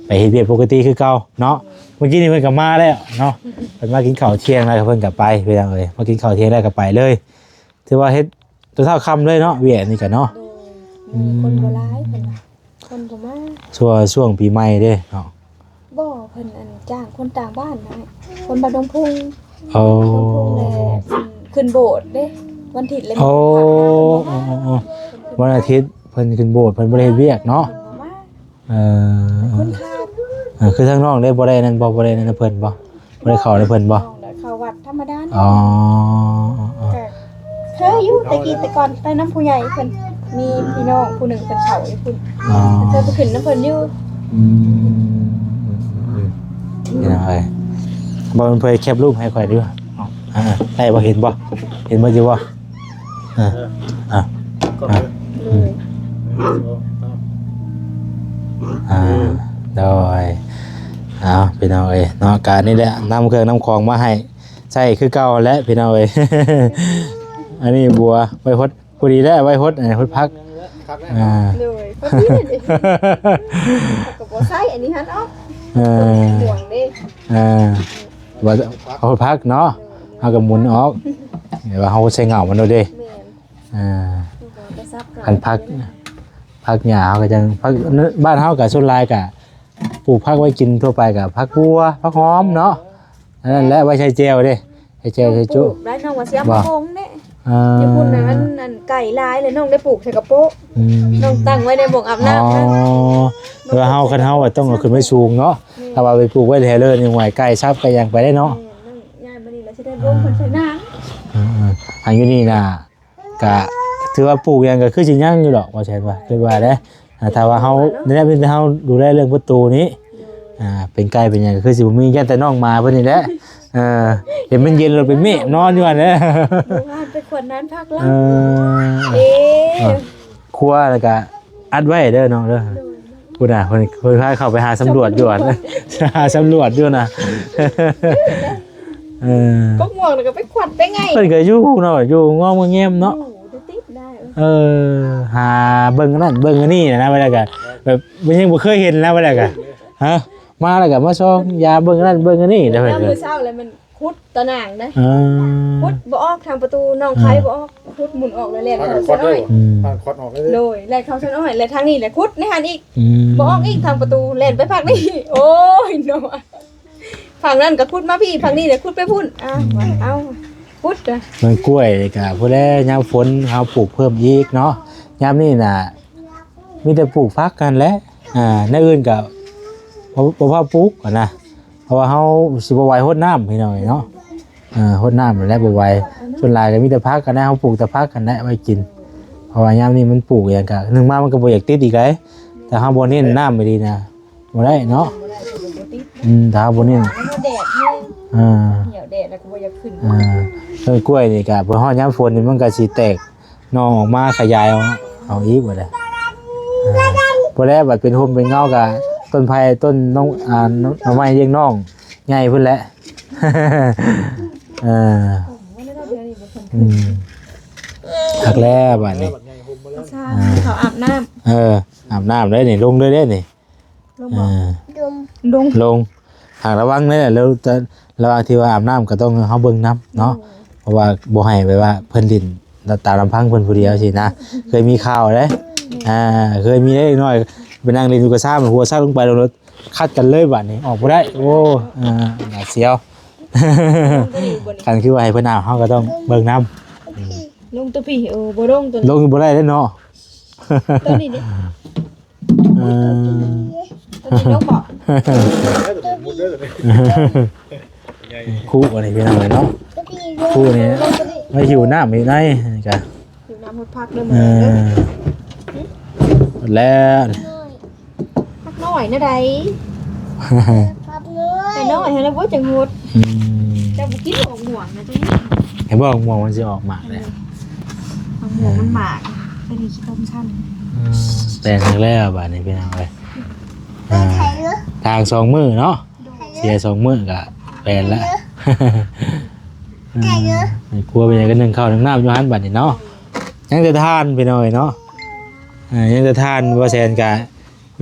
ໄປເຮັດວຽກປົກກະຕິຄືເກົ່າເນາະ. ໂດຍ ມື້ກີ້ນີ້ເພິ່ນກໍມາແລ້ວເນາະ. ເພິ່ນມາກິນເຂົ້າທ່ຽງແລ້ວເພິ່ນກໍໄປ ພີ່ນ້ອງເອີຍ. ມາກິນເຂົ້າທ່ຽງແລ້ວກໍໄປເລີຍ. ຖືວ່າເຮັດຈົນເຊົ້າຄ່ຳເລີຍເນາະ ວຽກນີ້ກໍເນາະ. ໂດຍ ອືມ ມີຄົນບໍ່ຫຼາຍເພິ່ນວ່າ ຄົນບໍ່ມາ. ຊ່ວງ ຊ່ວງປີໃໝ່ເດ້ເນາະ. ບໍ່ ເພິ່ນອັນຈ້າງຄົນຕ່າງບ້ານນະ ຄົນບ້ານດົງພຸງ. ໂອ້ ບ້ານດົງພຸງແຫຼະ ຂຶ້ນ ຂຶ້ນໂບດເດ້ ວັນທິດແລ້ວ. ໂອ້ ເພິ່ນບໍ່ມາ. ໂອ້ ໂອ້ ໂອ້ ເພິ່ນຂຶ້ນ ວັນອາທິດເພິ່ນຂຶ້ນໂບດ ເພິ່ນບໍ່ໄດ້ເຮັດວຽກເນາະ. ເພິ່ນບໍ່ມາ. ເອີ ຄົນຂາດ. ເອີ ຄືທາງນ້ອງໄດ້ບໍ່ໄດ້ນັ້ນບໍ່ ບໍ່ໄດ້ນັ້ນນຳເພິ່ນບໍ່? ບໍ່ໄດ້ເຂົ້ານຳເພິ່ນບໍ່? ເຂົ້າວັດທຳມະດາ. ອໍ ເຄີຍຢູ່ແຕ່ກີ້ແຕ່ກ່ອນໄປນຳຜູ້ໃຫຍ່ເພິ່ນ ມີພີ່ນ້ອງຜູ້ໜຶ່ງເພິ່ນເຂົ້າຢູ່ພຸ້ນ. ອໍ ເຄີຍໄປຂຶ້ນນຳເພິ່ນຢູ່. ອືມ ເຫັນເລີຍ ບໍ່ ເພິ່ນແຄບຮູບໃຫ້ຂ້ອຍດີກວ່າ. ອ່າ ໄດ້ບໍ່ ເຫັນບໍ່ ເຫັນບໍ່ຢູ່ບໍ່? ອ່າ ອ່າ ໂດຍ ອ່າ ໂດຍ. ເອົາ ພີ່ນ້ອງເອີຍເນາະ ກະນີ້ແຫຼະ ນຳເຄື່ອງນຳຂອງມາໃຫ້ໃຊ້ຄືເກົ່າແຫຼະ ພີ່ນ້ອງເອີຍ. ອັນນີ້ບົວໄວ້ຫົດ ພໍດີແລ້ວ ໄວ້ຫົດ ອັນນີ້ຫົດຜັກ. ອ່າ ໂດຍ ພໍດີເດ ກໍບໍ່ໃຊ້ອັນນີ້ຫັ້ນອອກ. ເອີ ໝ່ວງເດ້. ອ່າ ວ່າເອົາຜັກເນາະ ເຮົາກໍໝູນອອກ ແຕ່ວ່າເຮົາໃສ່ເຫງົ້າມັນໂລດເດ້. ແມ່ນ. ອ່າ ມັນກໍໄປສັບເຫງົ້າ. ຄັນຜັກ ຜັກຫຍ້າເຮົາກໍຈັ່ງ ຜັກ ບ້ານເຮົາກໍສ່ວນຫຼາຍກໍປູກຜັກໄວ້ກິນທົ່ວໄປ ກໍຜັກບົ່ວ ຜັກຫອມເນາະ. ອັນນັ້ນແຫຼະໄວ້ໃສ່ແຈ່ວເດ້ ໃສ່ແຈ່ວໃສ່ຈຸ. ນ້ອງປູກໄດ້ ນ້ອງວ່າຊິເອົາມາ ບໍ່ ບົງເດ້. ອ່າ ຢູ່ພຸ້ນນະ ມັນ ອັນ ໄກ່ຫຼາຍເລີຍ ນ້ອງໄດ້ປູກໃສ່ກະໂປະ. ອືມ ນ້ອງຕັ້ງໄວ້ໃນບ່ອນອາບນ້ຳ. ອໍ ນະ ເວລາເຮົາ ຄັນເຮົາວ່າຕ້ອງເອົາຂຶ້ນໄປສູງເນາະ. ແມ່ນ. ຖ້າວ່າໄປປູກໄວ້ແຖວເລີຍນີ້ ຫວຍໄກ່ສັບໄກ່ຫຍັງໄປໄດ້ເນາະ. ແມ່ນ. ນ້ອງຍ້າຍມານີ້ແລ້ວຊິໄດ້ບົງເພິ່ນໃສ່ນ້ຳ. ອ່າ ອ່າ ອັນຢູ່ນີ້ນະ ກະຖືວ່າປູກຫຍັງກໍຄືຊິຍັງຢູ່ດອກ ວ່າຊັ້ນວ່າ ຄິດວ່າເດ້. ອ່າ ຖ້າວ່າເຮົາ ນີ້ແຫຼະ ມີແຕ່ເຮົາດູແລເລື່ອງປະຕູນີ້. ອ່າ ເປັນໄກ່ເປັນຫຍັງກໍຄືຊິບໍ່ມີ ຢ້ານແຕ່ນ້ອງໝາເພິ່ນນີ້ແຫຼະ. ເອີ ເຫັນມັນເຢັນແລ້ວໄປເມະນອນຢູ່ຫັ້ນແຫຼະ. ເມື່ອວານໄປຂວັນນານພັກລະ. ເອີ ເອ ຄົວແລ້ວກະອັດໄວ້ເດີນ້ອງເດີ. ໂດຍ. ພຸ້ນນະ ເພິ່ນ ເພິ່ນພາເຂົ້າໄປຫາສຳຫຼວດຢູ່ຫັ້ນ ສຳຫຼວດຢູ່ ຫາສຳຫຼວດຢູ່ນະ. ເອີ ກົກມ່ວງແລ້ວກໍໄປຂວັນໄປໄງ ເພິ່ນກໍຢູ່ເນາະ ຢູ່ງອມງແງມເນາະ. ຢູ່ຕິດໆໄດ້. ເອີ ຫາເບິ່ງອັນນັ້ນເບິ່ງອັນນີ້ນະ ວ່າແລ້ວກໍແບບ ມັນຍັງບໍ່ເຄີຍເຫັນນະ ວ່າແລ້ວກໍ ຮະ ມາແລ້ວກໍມາຊອງຢາເບິ່ງອັນນັ້ນເບິ່ງອັນນີ້. ແລ້ວເພິ່ນ ຍາມມື້ເຊົ້າແລ້ວມັນ ຂຸດຕາໜ່າງນະ. ອ່າ ຂຸດບໍ່ອອກທາງປະຕູ ນ້ອງໄຂບໍ່ອອກ ຂຸດໝູນອອກແລ້ວແລ່ນເຂົ້າສວນອ້ອຍ. ອືມ ໂດຍ ແລ່ນເຂົ້າສວນອ້ອຍ ແລ້ວທາງນີ້ແຫຼະຂຸດໃນຫັ້ນອີກ. ອືມ ບໍ່ອອກອີກທາງປະຕູ ແລ່ນໄປພາກນີ້. ໂອ້ຍເນາະ ພາກນັ້ນກໍຂຸດມາພີ້ ພາກນີ້ແຫຼະຂຸດໄປພຸ້ນ. ອ້າວ ອືມ ເອົາ ຂຸດນະ ມັນກ້ວຍກະພຸ້ນແຫຼະ ຍາມຝົນເຮົາປູກເພີ່ມອີກເນາະ. ຍາມນີ້ນະ ມີແຕ່ປູກຜັກຫັ້ນແຫຼະ ອ່າ ແນວອື່ນກໍບໍ່ ບໍ່ພາປູກຫັ້ນນະ ເພາະວ່າເຮົາຊິບໍ່ໄຫວຫົດນ້ຳ ພີ່ນ້ອງເອີຍເນາະ. ເອີ ຫົດນ້ຳຫັ້ນແຫຼະບໍ່ໄຫວ ສ່ວນຫຼາຍກໍມີແຕ່ຜັກຫັ້ນນະ ເຮົາປູກແຕ່ຜັກຫັ້ນແຫຼະໄວ້ກິນ ເພາະວ່າຍາມນີ້ມັນປູກຫຍັງກໍ ໜຶ່ງມາມັນກໍບໍ່ຢາກຕິດອີກໃດ ຖ້າເຮົາບໍ່ເນັ້ນນ້ຳອີ່ຫຼີນະ ບໍ່ໄດ້ເນາະ. ບໍ່ໄດ້ ບໍ່ຕິດ. ອືມ ຖ້າເຮົາບໍ່ເນັ້ນ ແດດແຮງ ອ່າ ເຫື່ອແດດແລ້ວກໍບໍ່ຢາກຂຶ້ນ. ອ່າ ຕົ້ນກ້ວຍນີ້ກະ ພໍຮອດຍາມຝົນນີ້ມັນກະຊິແຕກໜໍ່ອອກມາຂະຫຍາຍເອົາ ເອົາອີກບັດນີ້. ອ່າ ພໍແລ້ວບັດເປັນຮົ່ມເປັນເງົາກະ ຕົ້ນໄຜ່ ຕົ້ນໜໍ່ ອ່າ ໜໍ່ໄມ້ລ້ຽງນ້ອງໃຫຍ່ພຸ້ນແຫຼະ. ເອີ ອືມ ຄັກແລ້ວບາດນີ້. ອ່າ ເຂົາອາບນ້ຳ ເອີ ອາບນ້ຳເດ້ນີ້ ລົງເລີຍເດ້ນີ້. ລົງບໍ່? ເອີ ລົງ ລົງ ຫາກລະວັງເດ້ ແລ້ວ ແຕ່ລະຫວ່າງທີ່ວ່າອາບນ້ຳກໍຕ້ອງເຮົາເບິ່ງນຳເນາະ. ໂດຍ ເພາະວ່າບໍ່ໃຫ້ແບບວ່າເພິ່ນຫຼິ້ນຕາມລຳພັງເພິ່ນຜູ້ດຽວຊີ້ນະ. ເຄີຍມີຂ່າວເດ້ ອ່າ ເຄີຍມີເດັກນ້ອຍໄປນັ່ງຫຼິ້ນຢູ່ກະຊ້າ ຫົວຊັກລົງໄປ ລົງລົດ ຄັດກັນເລີຍບາດນີ້ ອອກບໍ່ໄດ້. ໂອ້ ອ່າ ຫວາດສຽວ. ຄັນຄືວ່າໃຫ້ເພິ່ນອາບ ເຮົາກໍຕ້ອງເບິ່ງນຳ. ອືມ ລົງຕົວພີ້ ໂອ້ ບໍ່ລົງຕົວ ລົງບໍ່ໄດ້ເດ້ເນາະ. ຕົວນີ້ເດ້ ເອີ ຕົວນີ້ລົງບໍ່? ຄູອັນນີ້ພີ່ນ້ອງເອີຍເນາະ ຄູນີ້ໄວ້ຫິວນ້ຳຢູ່ໃນນີ້ກະ ຫິວນ້ຳຫົດຜັກເດີ ເອີ ໝົດແລ້ວ. ຜັກນ້ອຍແນວໃດ? ຜັກນ້ອຍ ແຕ່ນ້ອຍຫັ້ນແຫຼະບໍ່ຈັກຫົດ. ອືມ ເຈົ້າບໍ່ກິນໝາກມ່ວງນະຕົວນີ້ ເຫັນບໍ່? ໝາກມ່ວງມັນຊິອອກໝາກແຫຼະ. ເອີ ໝາກມ່ວງມັນໝາກ ຕົວນີ້ຂີ້ຕົມຊັ້ນ. ອືມ ແປນອີກແລ້ວບາດນີ້ພີ່ນ້ອງເອີຍ. ອ່າ ທາງສອງມື້ເນາະ ເສຍສອງມື້ກະແປນລະ. ເອີ ຄົວເປັນຫຍັງກະໜຶ້ງເຂົ້າໜຶ້ງນ້ຳຢູ່ຫັ້ນບາດນີ້ເນາະ. ຍັງແຕ່ຖ່ານພີ່ນ້ອງເອີຍເນາະ. ອ່າ ຍັງແຕ່ຖ່ານ ບໍ່ແຊນກະ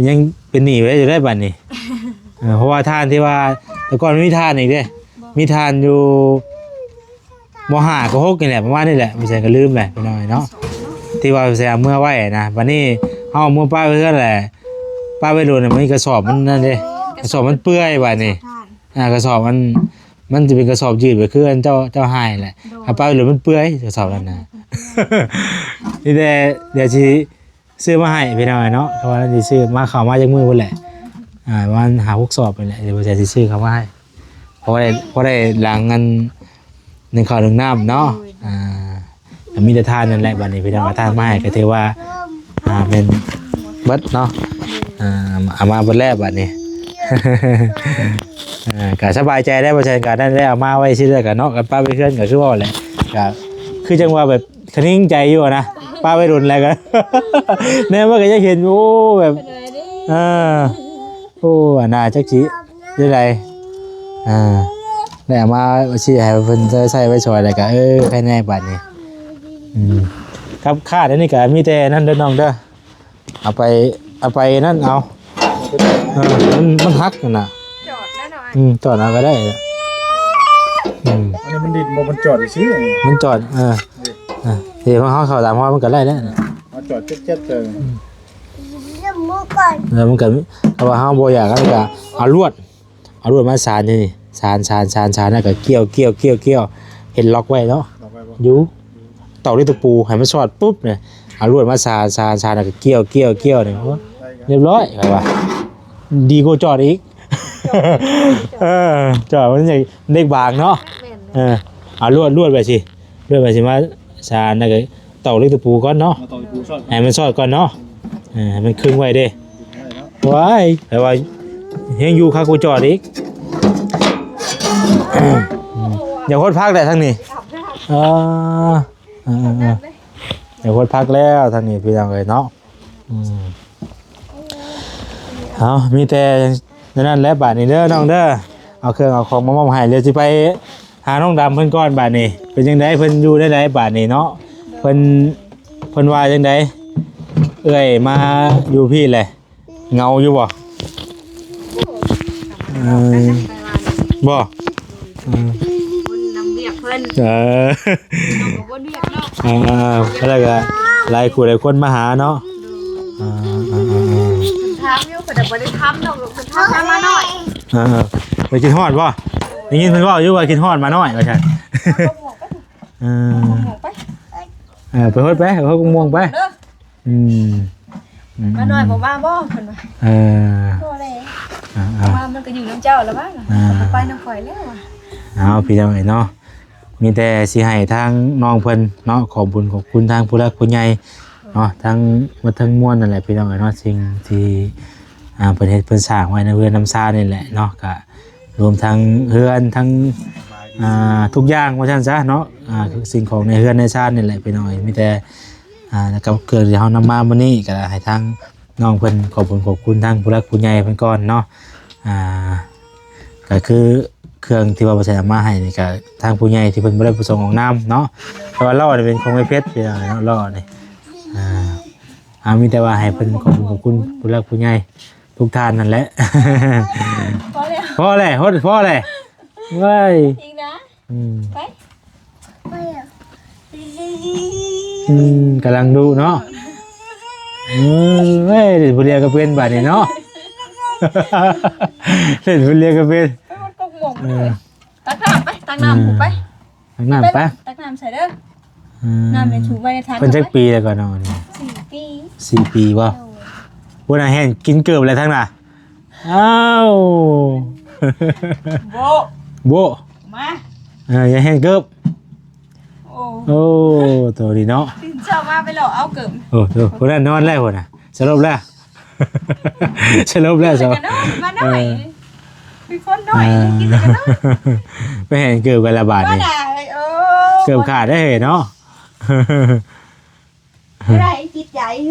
ຍັງເປັນໜີ້ໄວ້ຢູ່ໄດ໋ບາດນີ້. ເອີ ເພາະວ່າຖ່ານທີ່ວ່າ ແຕ່ກ່ອນມັນມີຖ່ານອີກເດ້ ມີຖ່ານຢູ່ ມໍຫ້າ ມໍຫົກນີ້ແຫຼະ ປະມານນີ້ແຫຼະ ບໍ່ແຊນກໍລືມແຫຼະພີ່ນ້ອງເນາະ ທີ່ວ່າແຊນເອົາເມືອໄວ້ນະ. ບາດນີ້ເຮົາເອົາເມືອປະໄວ້ເຮືອນແຫຼະ ປະໄວ້ໂດນ ມັນກະສອບມັນນັ້ນເດ້ ກະສອບມັນເປື່ອຍບາດນີ້. ອ່າ ກະສອບມັນ ມັນຈະເປັນກະສອບຍືດແບບຄືອັນເຈົ້າ ເຈົ້າໃຫ້ແຫຼະ. ໂດຍ ເອົາປະໄວ້ໂດນມັນເປື່ອຍ ກະສອບນັ້ນນະ. ນີ້ແຫຼະ ດຽວຊິ ຊື້ມາໃຫ້ພີ່ນ້ອງເນາະ ເພາະວ່າຊິຊື້ມາ ເຂົ້າມາຈັກມື້ພຸ້ນແຫຼະ ອ່າ ປະມານຫ້າຫົກສອບນີ້ແຫຼະ ດຽວບໍ່ແຊນຊິຊື້ເຂົ້າມາໃຫ້ ພໍໄດ້ ພໍໄດ້ຫຼັງອັນ ໜຶ້ງເຂົ້າໜຶ້ງນ້ຳເນາະ. ໂດຍ ອ່າ ກະມີແຕ່ຖ່ານນັ້ນແຫຼະ ບາດນີ້ພີ່ນ້ອງ ເອົາຖ່ານມາໃຫ້ກະຖືວ່າ ອ່າ ແມ່ນເບິດເນາະ. ອ່າ ເອົາມາເບິດແລ້ວບາດນີ້ ອ່າ ກະສະບາຍໃຈແລ້ວ ບໍ່ແຊນກະນັ້ນແລ້ວ ເອົາມາໄວ້ຊິເລີຍກະເນາະ ກັນປະໄວ້ເຮືອນກະຄືວ່າແຫຼະ ກະຄືຈັ່ງວ່າແບບ ຄະນິງໃຈຢູ່ນະ ປະໄວ້ດົນແລ້ວກໍ ແນມມາກໍຢາກເຫັນ ໂອ້ ແບບ ເອີ ໂອ້ ອັນນ່າ ຈັກຊິແນວໃດ ອ່າ ແລ້ວເອົາມາຊິໃຫ້ເພິ່ນໃຊ້ໄວ້ຊ່ອຍ ແລ້ວກໍ ເອີ ໃຄແນ່ບາດນີ້. ອືມ ກັບຂາດອັນນີ້ກໍມີແຕ່ນັ້ນເດີນ້ອງເດີ ເອົາໄປ ເອົາໄປນັ້ນເອົາ ເອີ ມັນ ມັນຫັກຫັ້ນນະ ຈອດໄດ້ໜ້ອຍ ອືມ ຈອດເອົາກໍໄດ້ ອືມ ອັນນີ້ມັນດິນບໍ່ ມັນຈອດຊື່ໆ ມັນຈອດ ເອີ ເອີ ເຮົາເຂົ້າຕາມຮອຍມັນກໍໄດ້ແລ້ວ ເອົາຈອດເຈັດໆ ເອີ ແລ້ວມັນກໍ ຖ້າວ່າເຮົາບໍ່ຢາກ ເຮົາກໍເອົາລວດ ເອົາລວດມາສານນີ້ ສານ ສານ ສານ ສານ ແລ້ວກໍກ້ຽວ ກ້ຽວ ກ້ຽວ ກ້ຽວ ເຮັດລັອກໄວ້ເນາະ ລັອກໄວ້ບໍ່? ຢູ່ ຕອກດ້ວຍຕະປູໃຫ້ມັນສອດປຸບນີ້ ເອົາລວດມາສານ ສານ ສານ ແລ້ວກໍກ້ຽວ ກ້ຽວ ກ້ຽວນີ້ ໂອ້ ໄດ້ກໍ ຮຽບຮ້ອຍ ຂ້ອຍວ່າ ດີກວ່າຈອດອີກ ຈອດ ເອີ ຈອດມັນຍັງເດັກບາງເນາະ ແມ່ນ ເອີ ເອົາລວດ ລວດໄວ້ຊິ ລວດໄວ້ຊິມາສານ ແລ້ວກໍ ຕອກເຫຼັກຕະປູກ່ອນເນາະ ມາຕອກຕະປູຊອດ ໃຫ້ມັນຊອດກ່ອນເນາະ ເອີ ໃຫ້ມັນຄຶງໄວ້ເດ້ ດຶງໄວ້ເນາະ ວ້າຍ ແປວ່າແຮງຢູ່ຄັກກວ່າຈອດອີກ ຢ່າໂຄດພັກແຫຼະທາງນີ້ ເອີ ເອີ ເອີ ເອີ ຢ່າໂຄດພັກແລ້ວທາງນີ້ພີ່ນ້ອງເອີຍເນາະ ອືມ ເອົາ ມີແຕ່ ນັ້ນແຫຼະ ບາດນີ້ເດີນ້ອງເດີ ເອົາເຄື່ອງເອົາຂອງມາມອບໃຫ້ ດຽວຊິໄປຫານ້ອງດຳເພິ່ນກ່ອນ ບາດນີ້ເປັນຈັ່ງໃດ ເພິ່ນຢູ່ແນວໃດບາດນີ້ເນາະ ເພິ່ນ ເພິ່ນວ່າຈັ່ງໃດ ເອື້ອຍມາຢູ່ພີ້ແຫຼະ ເຫງົາຢູ່ບໍ່? ເອີ ບໍ່ ເອີ ເອີ ແລ້ວກໍຫຼາຍຜູ້ຫຼາຍຄົນມາຫາເນາະ ເອີ ເອີ ເອີ ເອີ ຖາມຢູ່ ເພິ່ນບໍ່ໄດ້ຖາມດອກ ເພິ່ນຖາມຫາໝານ້ອຍ ເອີ ໄປຄິດຮອດບໍ່? ໄດ້ຍິນເພິ່ນເວົ້າຢູ່ວ່າຄິດຮອດໝານ້ອຍວ່າຊັ້ນ ເອີ ໄປ ເອີ ໄປໂຮດໄປ ໄປໂຮດກົກມ່ວງໄປ ເດີ ອືມ ອືມ ໝານ້ອຍບໍ່ມາບໍ່ ເພິ່ນວ່າ ເອີ ບໍ່ແລ້ວ ອ່າໆ ວ່າມັນກໍຢູ່ນຳເຈົ້າແລ້ວວ່າ ອ່າ ໄປນຳຂ້ອຍແລ້ວວ່າ ເອົາ ພີ່ນ້ອງເອີຍເນາະ ມີແຕ່ຊິໃຫ້ທາງນ້ອງເພິ່ນເນາະ ຂອບບຸນຂອບຄຸນທາງຜູ້ຫຼັກຜູ້ໃຫຍ່ເນາະ ທັງໝົດທັງມວນນັ້ນແຫຼະ ພີ່ນ້ອງເອີຍເນາະ ສິ່ງທີ່ ອ່າ ເພິ່ນເຮັດເພິ່ນສ້າງໄວ້ໃນເຮືອນນຳຊານີ້ແຫຼະເນາະ ກະ ລວມທັງເຮືອນ ທັງ ອ່າ ທຸກຢ່າງວ່າຊັ້ນຊະເນາະ ອ່າ ສິ່ງຂອງໃນເຮືອນໃນຊານນີ້ແຫຼະພີ່ນ້ອງເອີຍ. ມີແຕ່ ອ່າ ກັບເຄື່ອງທີ່ເຮົານຳມາມື້ນີ້ ກໍໃຫ້ທາງນ້ອງເພິ່ນຂອບຄຸນຂອບຄຸນທາງຜູ້ຫຼັກຜູ້ໃຫຍ່ເພິ່ນກ່ອນເນາະ. ອ່າ ກໍຄືເຄື່ອງທີ່ວ່າບໍ່ແຊນເອົາມາໃຫ້ນີ້ ກໍທາງຜູ້ໃຫຍ່ທີ່ເພິ່ນບໍ່ໄດ້ປະສົງອອກນາມເນາະ. ແຕ່ວ່າລໍ້ນີ້ເປັນຂອງແມ່ເພັດພີ່ນ້ອງເນາະ, ລໍ້ນີ້. ອ່າ ເອົາ ມີແຕ່ວ່າໃຫ້ເພິ່ນຂອບຄຸນຂອບຄຸນຜູ້ຫຼັກຜູ້ໃຫຍ່ທຸກທ່ານນັ້ນແຫຼະ. ພໍແລ້ວ ພໍແລ້ວ ພໍແລ້ວ ເວີຍ ອີກນະ. ອືມ ໄປ ອືມ ກຳລັງດຸເນາະ. ເອີຍ ເຫຼັ້ນຜູ້ດຽວກໍເປັນບາດນີ້ເນາະ, ເຫຼັ້ນຜູ້ດຽວກໍເປັນ. ໄປໝົດກົກໝົງ ເອີ ເລີຍ. ຕັກນ້ຳໄປ ຕັກນ້ຳ ອືມ ໃຫ້ໄປ ຕັກນ້ຳໄປ ຕັກນ້ຳໃສ່ເດີ. ອືມ ນ້ຳໃຫ້ຖູໄວ້ໃນຖັງ. ເພິ່ນຈັກປີແລ້ວກໍນ້ອງນີ້? ສີ່ປີ ສີ່ປີບໍ່? ໂດຍ. ພຸ້ນນະ ແຮ່ນກິນເກີບແລ້ວທັງນະ. ອ້າວ ໂບະ ໂບະ ມາ ເອີ ຢ່າແຮ່ນເກີບ. ໂອ້ ໂອ້ ໂຕນີ້ເນາະ ຕື່ນເຊົ້າມາໄປເລາະເອົາເກີບ. ໂອ້ ໂຕ ຜູ້ນັ້ນນອນແລ້ວ ຜູ້ນະ ສະຫຼົບແລ້ວ ສະຫຼົບແລ້ວ. ມາໜ້ອຍ ເອີ ມີຄົນໜ້ອຍ ເອີ ກິນແລ້ວກໍນອນ. ໄປແຮ່ນເກີບກັນລະບາດນີ້. ໂອ້ ເກີບຂາດໄດ້ເນາະ. ບໍ່ໄດ້ຈິດໃຈເ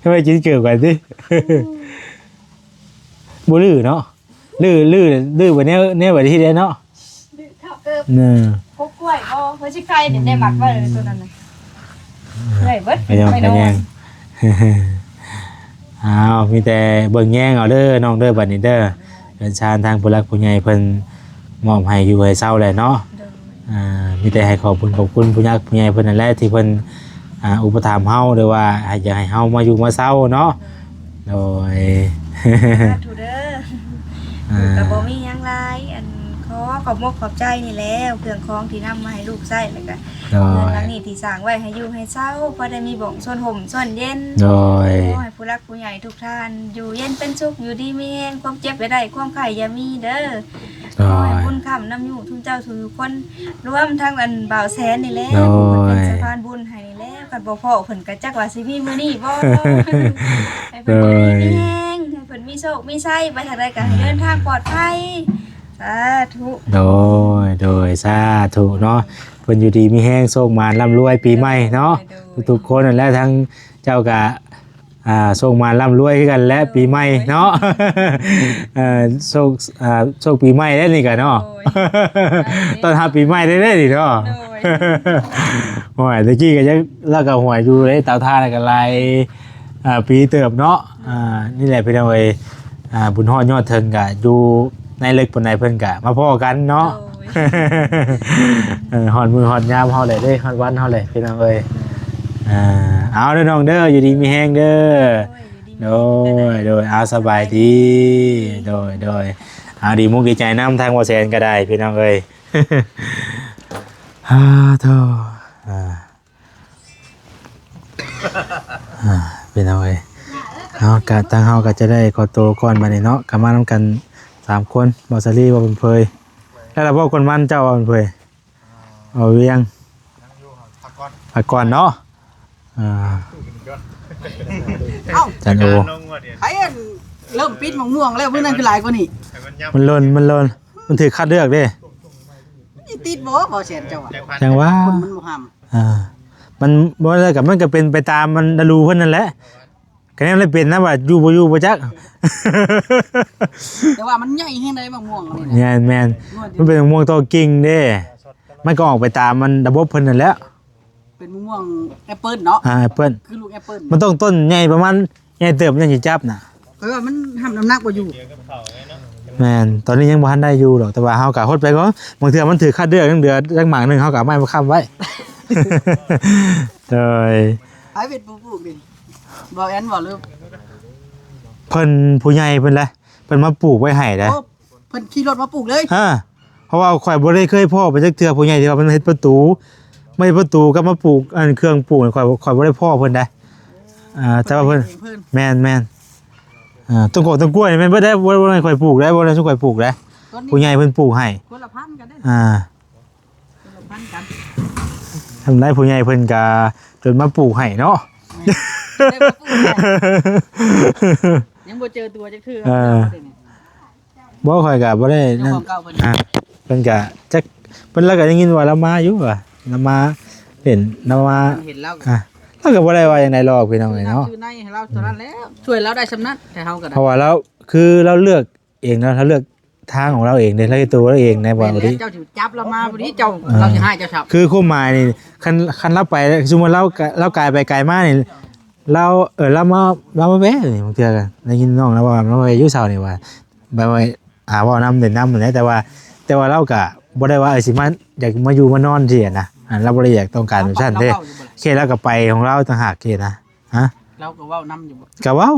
ອີຍ ໄປກິນເກີບກັນຕິ. ອືມ ບໍ່ດື້ເນາະ, ດື້ ດື້ ດື້ໄປແນວ ແນວໄປທີ່ໃດເນາະ. ດື້ເຂົ້າເກີບ ເອີ ກົກກ້ວຍບໍ່ ເພິ່ນຊິໄຄ ອືມ ໄດ້ມັດໄວ້ໂຕນັ້ນນະ. ເອີ ເອີ ໄດ້ເບິດ ໄປນອນ ໄປນອນ. ອ້າວ ມີແຕ່ເບິ່ງແຍງເອົາເດີນ້ອງເດີ ບັດນີ້ເດີ. ເຮືອນຊານທາງຜູ້ຫຼັກຜູ້ໃຫຍ່ເພິ່ນມອບໃຫ້ຢູ່ໃຫ້ເຊົາແຫຼະເນາະ. ໂດຍ. ອ່າ ມີແຕ່ໃຫ້ຂອບຄຸນຂອບຄຸນຜູ້ຫຼັກຜູ້ໃຫຍ່ເພິ່ນນັ້ນແຫຼະ ທີ່ເພິ່ນ ອ່າ ອຸປະຖຳເຮົາ ຫຼືວ່າໃຫ້ ຢາກໃຫ້ເຮົາມາຢູ່ມາເຊົາເນາະ. ໂດຍ ສາທຸເດີ. ອ່າ ກໍບໍ່ມີຫຍັງຫຼາຍ ອັນ ຂໍຂອບມົກຂອບໃຈນີ້ແຫຼະ ເຄື່ອງຂອງທີ່ນຳມາໃຫ້ລູກໃຊ້ ແລ້ວກໍ ໂດຍ ເຮືອນຫຼັງນີ້ທີ່ສ້າງໄວ້ໃຫ້ຢູ່ໃຫ້ເຊົາ ພໍໄດ້ມີບ່ອນຊົນຮົ່ມຊົນເຢັນ. ໂດຍ. ຂໍໃຫ້ຜູ້ຫຼັກຜູ້ໃຫຍ່ທຸກທ່ານຢູ່ເຢັນເປັນສຸກ ຢູ່ດີມີແຮງ ຄວາມເຈັບຢ່າໄດ້ ຄວາມໄຂ້ຢ່າມີເດີ. ໂດຍ. ຂໍໃຫ້ບຸນຄ້ຳນຳຢູ່ທຸກເຈົ້າທຸກຄົນ ລວມທັງອັນບ່າວແສນນີ້ແຫຼະ ໂດຍ ຜູ້ເພິ່ນເປັນສະພານບຸນໃຫ້ນີ້ແຫຼະ. ຄັນບໍ່ພໍ້ເພິ່ນກໍຈັກວ່າຊິມີມື້ນີ້ບໍ່. ໃຫ້ເພິ່ນຢູ່ດີມີແຮງ ໂດຍ ໃຫ້ເພິ່ນມີໂຊກມີໄຊ ໄປທາງໃດກໍໃຫ້ເດີນທາງປອດໄພ. ສາທຸ. ໂດຍ ໂດຍ ສາທຸເນາະ. ເພິ່ນຢູ່ດີມີແຮງ ໂຊກໝານລ່ຳລວຍປີໃໝ່ເນາະ. ໂດຍ ໂດຍ. ທຸກໆຄົນນັ້ນແຫຼະ ທັງເຈົ້າກະ ອ່າ ໂຊກໝານລ່ຳລວຍຄືກັນແຫຼະ ໂດຍ ປີໃໝ່ເນາະ. ເອີ ໂຊກ ອ່າ ໂຊກປີໃໝ່ແລ້ວນີ້ກະເນາະ. ໂດຍ. ຕ້ອນຮັບປີໃໝ່ໄດ້ເດ້ນີ້ເນາະ. ໂດຍ. ໂອ້ຍ ແຕ່ກີ້ກໍຍັງ ລາວກໍຫົວຢູ່ເດ້ ເຕົາຖ່ານກໍຫຼາຍ ອ່າ ປີເຕີບເນາະ. ອ່າ ນີ້ແຫຼະພີ່ນ້ອງເອີຍ ອ່າ ບຸນຮອດຍອດເທິງກະຢູ່ໃນເລິກປານໃດເພິ່ນກະມາພໍ້ກັນເນາະ. ໂດຍ. ເອີ ຮອດມື້ຮອດຍາມເຮົາແຫຼະເດ້ ຮອດວັນເຮົາແຫຼະພີ່ນ້ອງເອີຍ. ອ່າ ເອົາເດີນ້ອງເດີ ຢູ່ດີມີແຮງເດີ. ໂດຍ ຢູ່ດີມີແຮງ. ໂດຍ ໂດຍ ເອົາ ສະບາຍດີ. ໂດຍ ໂດຍ. ເອົາ ດີມຸກດີໃຈນຳທາງບໍ່ແສນກໍໄດ້ພີ່ນ້ອງເອີຍ. ອາ ໂທ ອ່າ ອ່າ ພີ່ນ້ອງເອີຍ ເຮົາກະ ທາງເຮົາກະຈະໄດ້ຂໍໂຕກ່ອນບັດນີ້ເນາະ. ກະມານຳກັນສາມຄົນ ບ່າວສາລີ ບ່າວບຸນເຜີຍ ແລ້ວລະບໍ່ ຄົນໝັ້ນເຈົ້າ ບ່າວບຸນເຜີຍ ບ່າວວຽງ ພັກກ່ອນເນາະ. ອ່າ ເອົ້າ ຈັນໂອ ໃຜອັນເລີ່ມປິດໝາກມ່ວງແລ້ວ ມື້ນັ້ນຄືຫຼາຍກວ່ານີ້? ມັນຫຼົ່ນ ມັນຫຼົ່ນ ມັນຖືກຄັດເລືອກເດ້. ມັນຊິຕິດບໍ່ ບໍ່ແສນເຈົ້າວ່າ? ຈັ່ງວ່າ ຄົນມັນບໍ່ຫ້າມ. ອ່າ ມັນບໍ່ໄດ້ ກໍມັນກໍເປັນໄປຕາມມັນລະດູເພິ່ນນັ້ນແຫຼະ. ກະແນມໄດ້ເປັນນະ ວ່າຢູ່ບໍ່ຢູ່ບໍ່ຈັກ. ແຕ່ວ່າມັນໃຫຍ່ແຮງໃດໝາກມ່ວງນີ້ນະ. ແມ່ນໆ ມັນເປັນໝາກມ່ວງຕໍ່ກິ່ງເດ້. ມັນກໍອອກໄປຕາມມັນລະບົບເພິ່ນນັ້ນແຫຼະ. ເປັນໝາກມ່ວງແອັບເປິ້ນເນາະ. ອ່າ ແອັບເປິ້ນ ຄືລູກແອັບເປິ້ນ. ມັນຕ້ອງຕົ້ນໃຫຍ່ປະມານ ໃຫຍ່ເຕີບ ມັນຈັ່ງຊິຈັບນະ. ເພາະວ່າມັນຮັບນ້ຳໜັກບໍ່ຢູ່. ແມ່ນ ຕອນນີ້ຍັງບໍ່ທັນໄດ້ຢູ່ດອກ ແຕ່ວ່າເຮົາກະຫົດໄປກ່ອນ. ບາງເທື່ອມັນຖືກຄັດເລືອກ ຍັງເຫຼືອຈັກໝາກໜຶ່ງ ເຮົາກະເອົາໄມ້ມາຄ້ຳໄວ້. ໂດຍ. ໃຜເປັນຜູ້ປູກນີ້? ບ່າວແອນບໍ່ ຫຼື ເພິ່ນ ຜູ້ໃຫຍ່ເພິ່ນແຫຼະ ເພິ່ນມາປູກໄວ້ໃຫ້ເດ້. ໂອ້ ເພິ່ນຂີ່ລົດມາປູກເລີຍ. ເອີ ເພາະວ່າຂ້ອຍບໍ່ໄດ້ເຄີຍພໍ້ເພິ່ນຈັກເທື່ອ ຜູ້ໃຫຍ່ທີ່ວ່າເພິ່ນເຮັດປະຕູ ມາເຮັດປະຕູກັບມາປູກ ອັນ ເຄື່ອງປູກ ຂ້ອຍ ຂ້ອຍບໍ່ໄດ້ພໍ້ເພິ່ນໃດ. ອ່າ ແຕ່ວ່າເພິ່ນ ເພິ່ນ ແມ່ນໆ ອ່າ ຕົ້ນກອກຕົ້ນກ້ວຍແມ່ນເບິດໃດ. ບໍ່ ບໍ່ແມ່ນຂ້ອຍປູກໃດ ບໍ່ແມ່ນຊຸມຂ້ອຍປູກໃດ ຜູ້ໃຫຍ່ເພິ່ນປູກໃຫ້ ຄົນລະພັນກັນເດ້. ອ່າ ຄົນລະພັນກັນ ທຳໄດ້ ຜູ້ໃຫຍ່ເພິ່ນກະຈົນມາປູກໃຫ້ເນາະ. ແມ່ນ ໄດ້ມາປູກໃຫ້ ຍັງບໍ່ເຈີຕົວຈັກເທື່ອ. ເອີ ບໍ່ ຂ້ອຍກະບໍ່ໄດ້ນັ້ນ. ເຈົ້າຂອງເກົ່າເພິ່ນ ອ່າ ເພິ່ນກະຈັກ ເພິ່ນ ລາວກໍໄດ້ຍິນວ່າລາວມາຢູ່ວ່າ ລາວມາເຫັນ ລາວມາ ເຫັນລາວກໍ ອ່າ ລາວກໍບໍ່ໄດ້ວ່າຫຍັງໃດຫຼອກ ພີ່ນ້ອງເອີຍເນາະ ຊື່ໃນໃຫ້ລາວເທົ່ານັ້ນແຫຼະ ອືມ ຊ່ວຍລາວໄດ້ສ່ຳນັ້ນ ແຕ່ເຮົາກໍໄດ້ ເພາະວ່າລາວ ຄືລາວເລືອກເອງເນາະ ລາວເລືອກທາງຂອງລາວເອງເດ້ ລາວເຮັດໂຕລາວເອງໄດ້ບໍ່ ແມ່ນແລ້ວ ເຈົ້າຊິຈັບລາວມາບໍ່ດີ ເຈົ້າ ເອີ ລາວຊິຮ້າຍເຈົ້າຊ້ຳ ຄືຄວາມໝາຍນີ້ ຄັນ ຄັນລາວໄປ ສົມມຸດວ່າລາວ ລາວກາຍໄປກາຍມານີ້ ລາວ ເອີ ລາວມາ ລາວມາແວ່ນີ້ ບາງເທື່ອກໍໄດ້ຍິນນ້ອງລາວເວົ້າ ລາວມາແວ່ຢູ່ເຊົ້ານີ້ວ່າ ແບບວ່າ ອ່າ ເວົ້ານຳ ເຫຼັ້ນນຳຫັ້ນແຫຼະ ແຕ່ວ່າ ແຕ່ວ່າລາວກະບໍ່ໄດ້ວ່າ ເອີ ຊິມາ ຢາກມາຢູ່ມານອນຊີ້ນະ ອັນລາວບໍ່ໄດ້ຢາກຕ້ອງການແບບຊັ້ນເດ້ ລາວເວົ້າຢູ່ບໍ່ລະ ເຂດລາວກໍໄປຂອງລາວຕ່າງຫາກເຂດນະ ຮະ ລາວກໍເວົ້ານຳຢູ່ບໍ່ ກໍເວົ້າ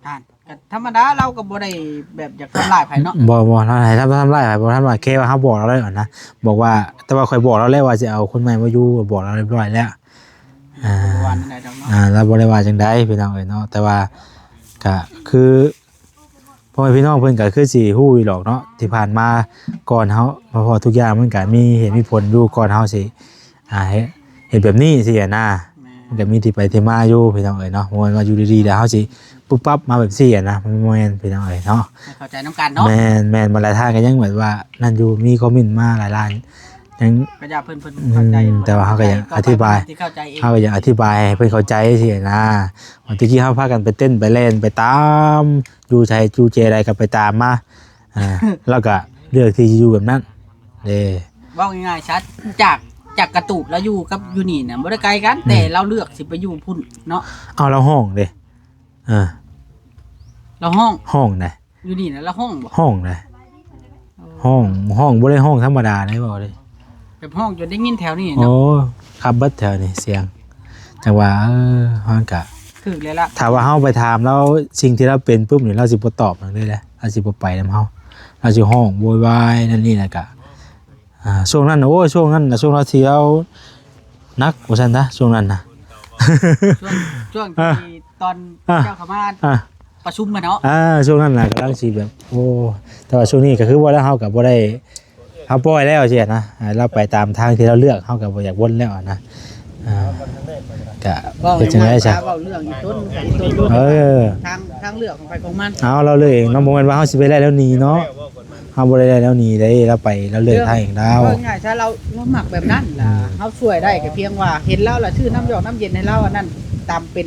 ນັ້ນ ກໍທຳມະດາ ລາວກໍບໍ່ໄດ້ແບບຢາກທຳລາຍໃຜເນາະ ບໍ່ ບໍ່ ລາວໃຫ້ທຳ ທຳລາຍໃຜ ບໍ່ທຳລາຍ ແຄ່ວ່າເຮົາບອກລາວແລ້ວນະ ບອກວ່າ ແຕ່ວ່າຂ້ອຍບອກລາວແລ້ວວ່າຊິເອົາຄົນໃໝ່ມາຢູ່ ບອກລາວຮຽບຮ້ອຍແລ້ວ ອ່າ ບໍ່ວ່າຈັ່ງໃດດອກເນາະ ອ່າ ລາວບໍ່ໄດ້ວ່າຈັ່ງໃດ ພີ່ນ້ອງເອີຍເນາະ ແຕ່ວ່າກະຄື ພໍ່ແມ່ພີ່ນ້ອງເພິ່ນກໍຄືຊິຮູ້ຢູ່ດອກເນາະ ທີ່ຜ່ານມາກ່ອນເຮົາ ເພາະວ່າທຸກຢ່າງມັນກໍມີເຫດມີຜົນຢູ່ ກ່ອນເຮົາຊິ ອ່າ ເຮັດ ເຮັດແບບນີ້ຊີ້ນະ ແມ່ນ ມັນກໍມີທີ່ໄປທີ່ມາຢູ່ ພີ່ນ້ອງເອີຍເນາະ ບໍ່ແມ່ນວ່າຢູ່ດີໆແລ້ວເຮົາຊິປຸບປັບມາແບບຊີ້ນະ ມັນບໍ່ແມ່ນ ພີ່ນ້ອງເອີຍເນາະ ໃຫ້ເຂົ້າໃຈນຳກັນເນາະ ແມ່ນ ແມ່ນ ບາງຫຼາຍທ່ານກໍຍັງແບບວ່ານັ້ນຢູ່ ມີຄອມເມັນມາຫຼາຍໆ ຍັງ ກໍຢາກເພິ່ນ ເພິ່ນ ອືມ ເຂົ້າໃຈ ແຕ່ວ່າເຮົາກໍຢາກອະທິບາຍ ເຮົາກໍຢາກອະທິບາຍໃຫ້ເພິ່ນເຂົ້າໃຈຊີ້ນະ ວ່າແຕ່ກີ້ເຮົາພາກັນໄປເຕັ້ນໄປແລ່ນໄປຕາມ ຢູ່ໃສຢູ່ເຈໃດກໍໄປຕາມມາ ອ່າ ລາວກໍເລືອກທີ່ຈະຢູ່ແບບນັ້ນເດ້ ເວົ້າງ່າຍໆຊະ ຈາກ ຈາກກະຕູບລາວຢູ່ກັບຢູ່ນີ້ນະ ບໍ່ໄດ້ໄກກັນ ອືມ ແຕ່ລາວເລືອກຊິໄປຢູ່ພຸ້ນເນາະ ເອົາ ລາວຮ້ອງເດ້ ເອີ ລາວຮ້ອງ ຮ້ອງໃດ ຢູ່ນີ້ນະລາວຮ້ອງບໍ່? ຮ້ອງນະ ໂອ້ ຮ້ອງ ຮ້ອງບໍ່ໄດ້ຮ້ອງທຳມະດາເດ້ ເວົ້າເດ້ ແບບຮ້ອງຈົນໄດ້ຍິນແຖວນີ້ເນາະ ໂອ້ ຂັບເບິດແຖວນີ້ສຽງ ຈັ່ງວ່າ ເອີ ມັນກະຖືກແລ້ວລະ ຖ້າວ່າເຮົາໄປຖາມລາວສິ່ງທີ່ລາວເປັນປຶບນີ້ ລາວຊິບໍ່ຕອບຫຍັງເລີຍແຫຼະ ລາວຊິບໍ່ໄປນຳເຮົາ ລາວຊິຮ້ອງໂວຍວາຍນັ້ນນີ້ ແລ້ວກະ ອ່າ ຊ່ວງນັ້ນ ໂອ້ຍ ຊ່ວງນັ້ນນະ ຊ່ວງລາວທ່ຽວໜັກວ່າຊັ້ນຊະ ຊ່ວງນັ້ນນະ ຊ່ວງ ຊ່ວງທີ່ ອ່າ ຕອນ ອ່າ ເຈົ້າເຂົ້າມາ ອ່າ ປະຊຸມຫັ້ນເນາະ ອ່າ ຊ່ວງນັ້ນນະກຳລັງຊິແບບ ໂອ້ ແຕ່ວ່າຊ່ວງນີ້ກໍຄືວ່າແລ້ວ ເຮົາກໍບໍ່ໄດ້ ເຮົາປ່ອຍແລ້ວຊີ້ນະ ໃຫ້ລາວໄປຕາມທາງທີ່ລາວເລືອກ ເຮົາກໍບໍ່ຢາກວົນແລ້ວນະ ອ່າ ກະເຮັດຈັ່ງໃດຊະ ເວົ້າເລື່ອງອີຕົນ ເອີ ທາງ ທາງເລືອກຂອງໃຜຂອງມັນ ເອົາ ລາວເລືອກເອງເນາະ ບໍ່ແມ່ນວ່າເຮົາຊິໄປໄລ່ລາວໜີເນາະ ເຮົາບໍ່ໄດ້ໄລ່ລາວໜີເດ້ ລາວໄປ ລາວເລືອກທາງເອງລາວ ເວົ້າງ່າຍໆຊະ ລາວ ລາວມັກແບບນັ້ນລະ ອືມ ເຮົາຊ່ວຍໄດ້ກໍພຽງວ່າເຫັນລາວລະຊື້ນ້ຳຢອກນ້ຳເຢັນໃຫ້ລາວ ອັນນັ້ນຕາມເປັນ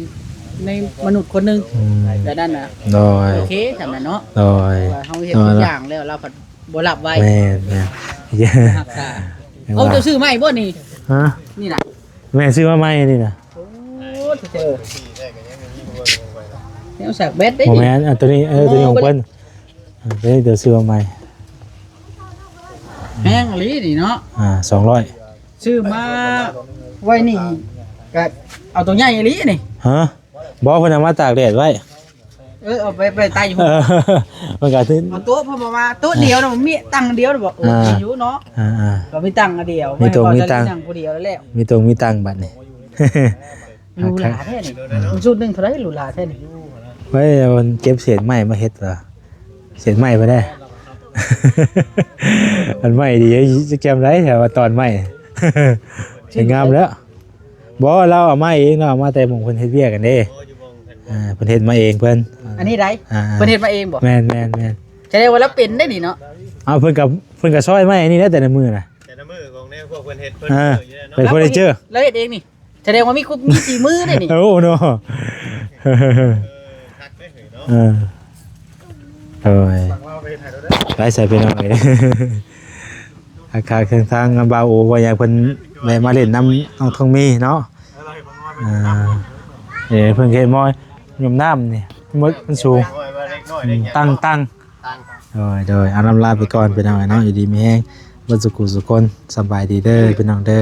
ໃນມະນຸດຄົນໜຶ່ງ ອືມ ແບບນັ້ນນະ ໂດຍ ໂອເຄ ສ່ຳນັ້ນເນາະ ໂດຍ ເຮົາເຮັດທຸກຢ່າງແລ້ວ ລາວພັດບໍ່ຮັບໄວ້ ແມ່ນໆ ຮັກສາ ເອົາ ເຈົ້າຊື້ໃໝ່ບໍ່ນີ້ ຮະ ນີ້ນະ ແມ່ນ ຊື້ມາໃໝ່ນີ້ນະ ໂອ້ ເຈົ້າ ແນວສາກແບັດເດ້ ບໍ່ແມ່ນ ອັນໂຕນີ້ ເອີ ໂຕນີ້ຂອງເພິ່ນ ເອີ ໂຕນີ້ ໂຕຊື້ມາໃໝ່ ແພງອີ່ຫຼີນີ້ເນາະ ອ່າ ສອງຮ້ອຍ ຊື້ມາໄວ້ນີ້ ກະເອົາໂຕໃຫຍ່ອີ່ຫຼີນີ້ ຮະ ບໍ່ ເພິ່ນເອົາມາຕາກແດດໄວ້ ເອີ ເອົາໄປ ໄປໃຕ້ຢູ່ ເອີ ມັນກະຖື ເອົາໂຕະ ເພິ່ນບອກວ່າໂຕະດຽວນະ ມີຕັ່ງດຽວນະ ບອກ ເອີ ອ່າ ມີຢູ່ເນາະ ອ່າໆ ກໍມີຕັ່ງອັນດຽວ ມີໂຕະມີຕັ່ງ ໄວ້ເຮົາກໍຊິນັ່ງຜູ້ດຽວແລ້ວ ມີໂຕະມີຕັ່ງບັດນີ້ ຫຼູຫຼາແທ້ນີ້ ອືມ ຊຸດໜຶ່ງເທົ່າໃດ ຫຼູຫຼາແທ້ນີ້ ໄວ້ມັນເກັບເສດໄມ້ມາເຮັດວ່າ ເສດໄມ້ໄປໄດ້ ອັນໄມ້ດີ ຈະແກມໄດ້ ແຖວວ່າຕອນໄມ້ ສວຍງາມແລ້ວ ບໍ່ ລາວເອົາມາເອງ ລາວເອົາມາແຕ່ໝ່ອງເພິ່ນເຮັດວຽກກັນເດ້ ອ່າ ເພິ່ນເຮັດມາເອງເພິ່ນ ອັນນີ້ໃດ ອ່າໆ ເພິ່ນເຮັດມາເອງບໍ່? ແມ່ນໆໆ ສະແດງວ່າລາວເປັນໄດ໋ນີ້ເນາະ ເອົາ ເພິ່ນກໍ ເພິ່ນກໍຊອຍໄມ້ອັນນີ້ແຫຼະ ແຕ່ລະມື້ນະ ແຕ່ລະມື້ຂອງແນວພວກເພິ່ນເຮັດ ເພິ່ນ ອ່າ ເຮັດຢູ່ແລ້ວເນາະ ເປັນເຟີນີເຈີ ລາວເຮັດເອງນີ້ ສະແດງວ່າມີຄຸບ ມີສີມືເດ້ນີ້ ໂອ້ເນາະ ເອີ ຄັກເດ້ເນາະ ເອີ ໂດຍ ໄປໃສ່ພີ່ນ້ອງເອີຍ ຄັກໆ ທາງ ທາງບ່າວໂອ ວ່າຫຍັງ ເພິ່ນແວ່ມາຫຼິ້ນນຳນ້ອງທອງມີເນາະ ອ່າ ເອີ ເພິ່ນເຮັດໝໍ້ຍົມນ້ຳນີ້ ມັນ ມັນສູງ ຕັ້ງ ຕັ້ງ ໂດຍ ໂດຍ ເອົາ ລຳລາໄປກ່ອນພີ່ນ້ອງເອີຍເນາະ ຢູ່ດີມີແຮງເບິດສູ່ຜູ້ສູ່ຄົນ ສະບາຍດີເດີພີ່ນ້ອງເດີ.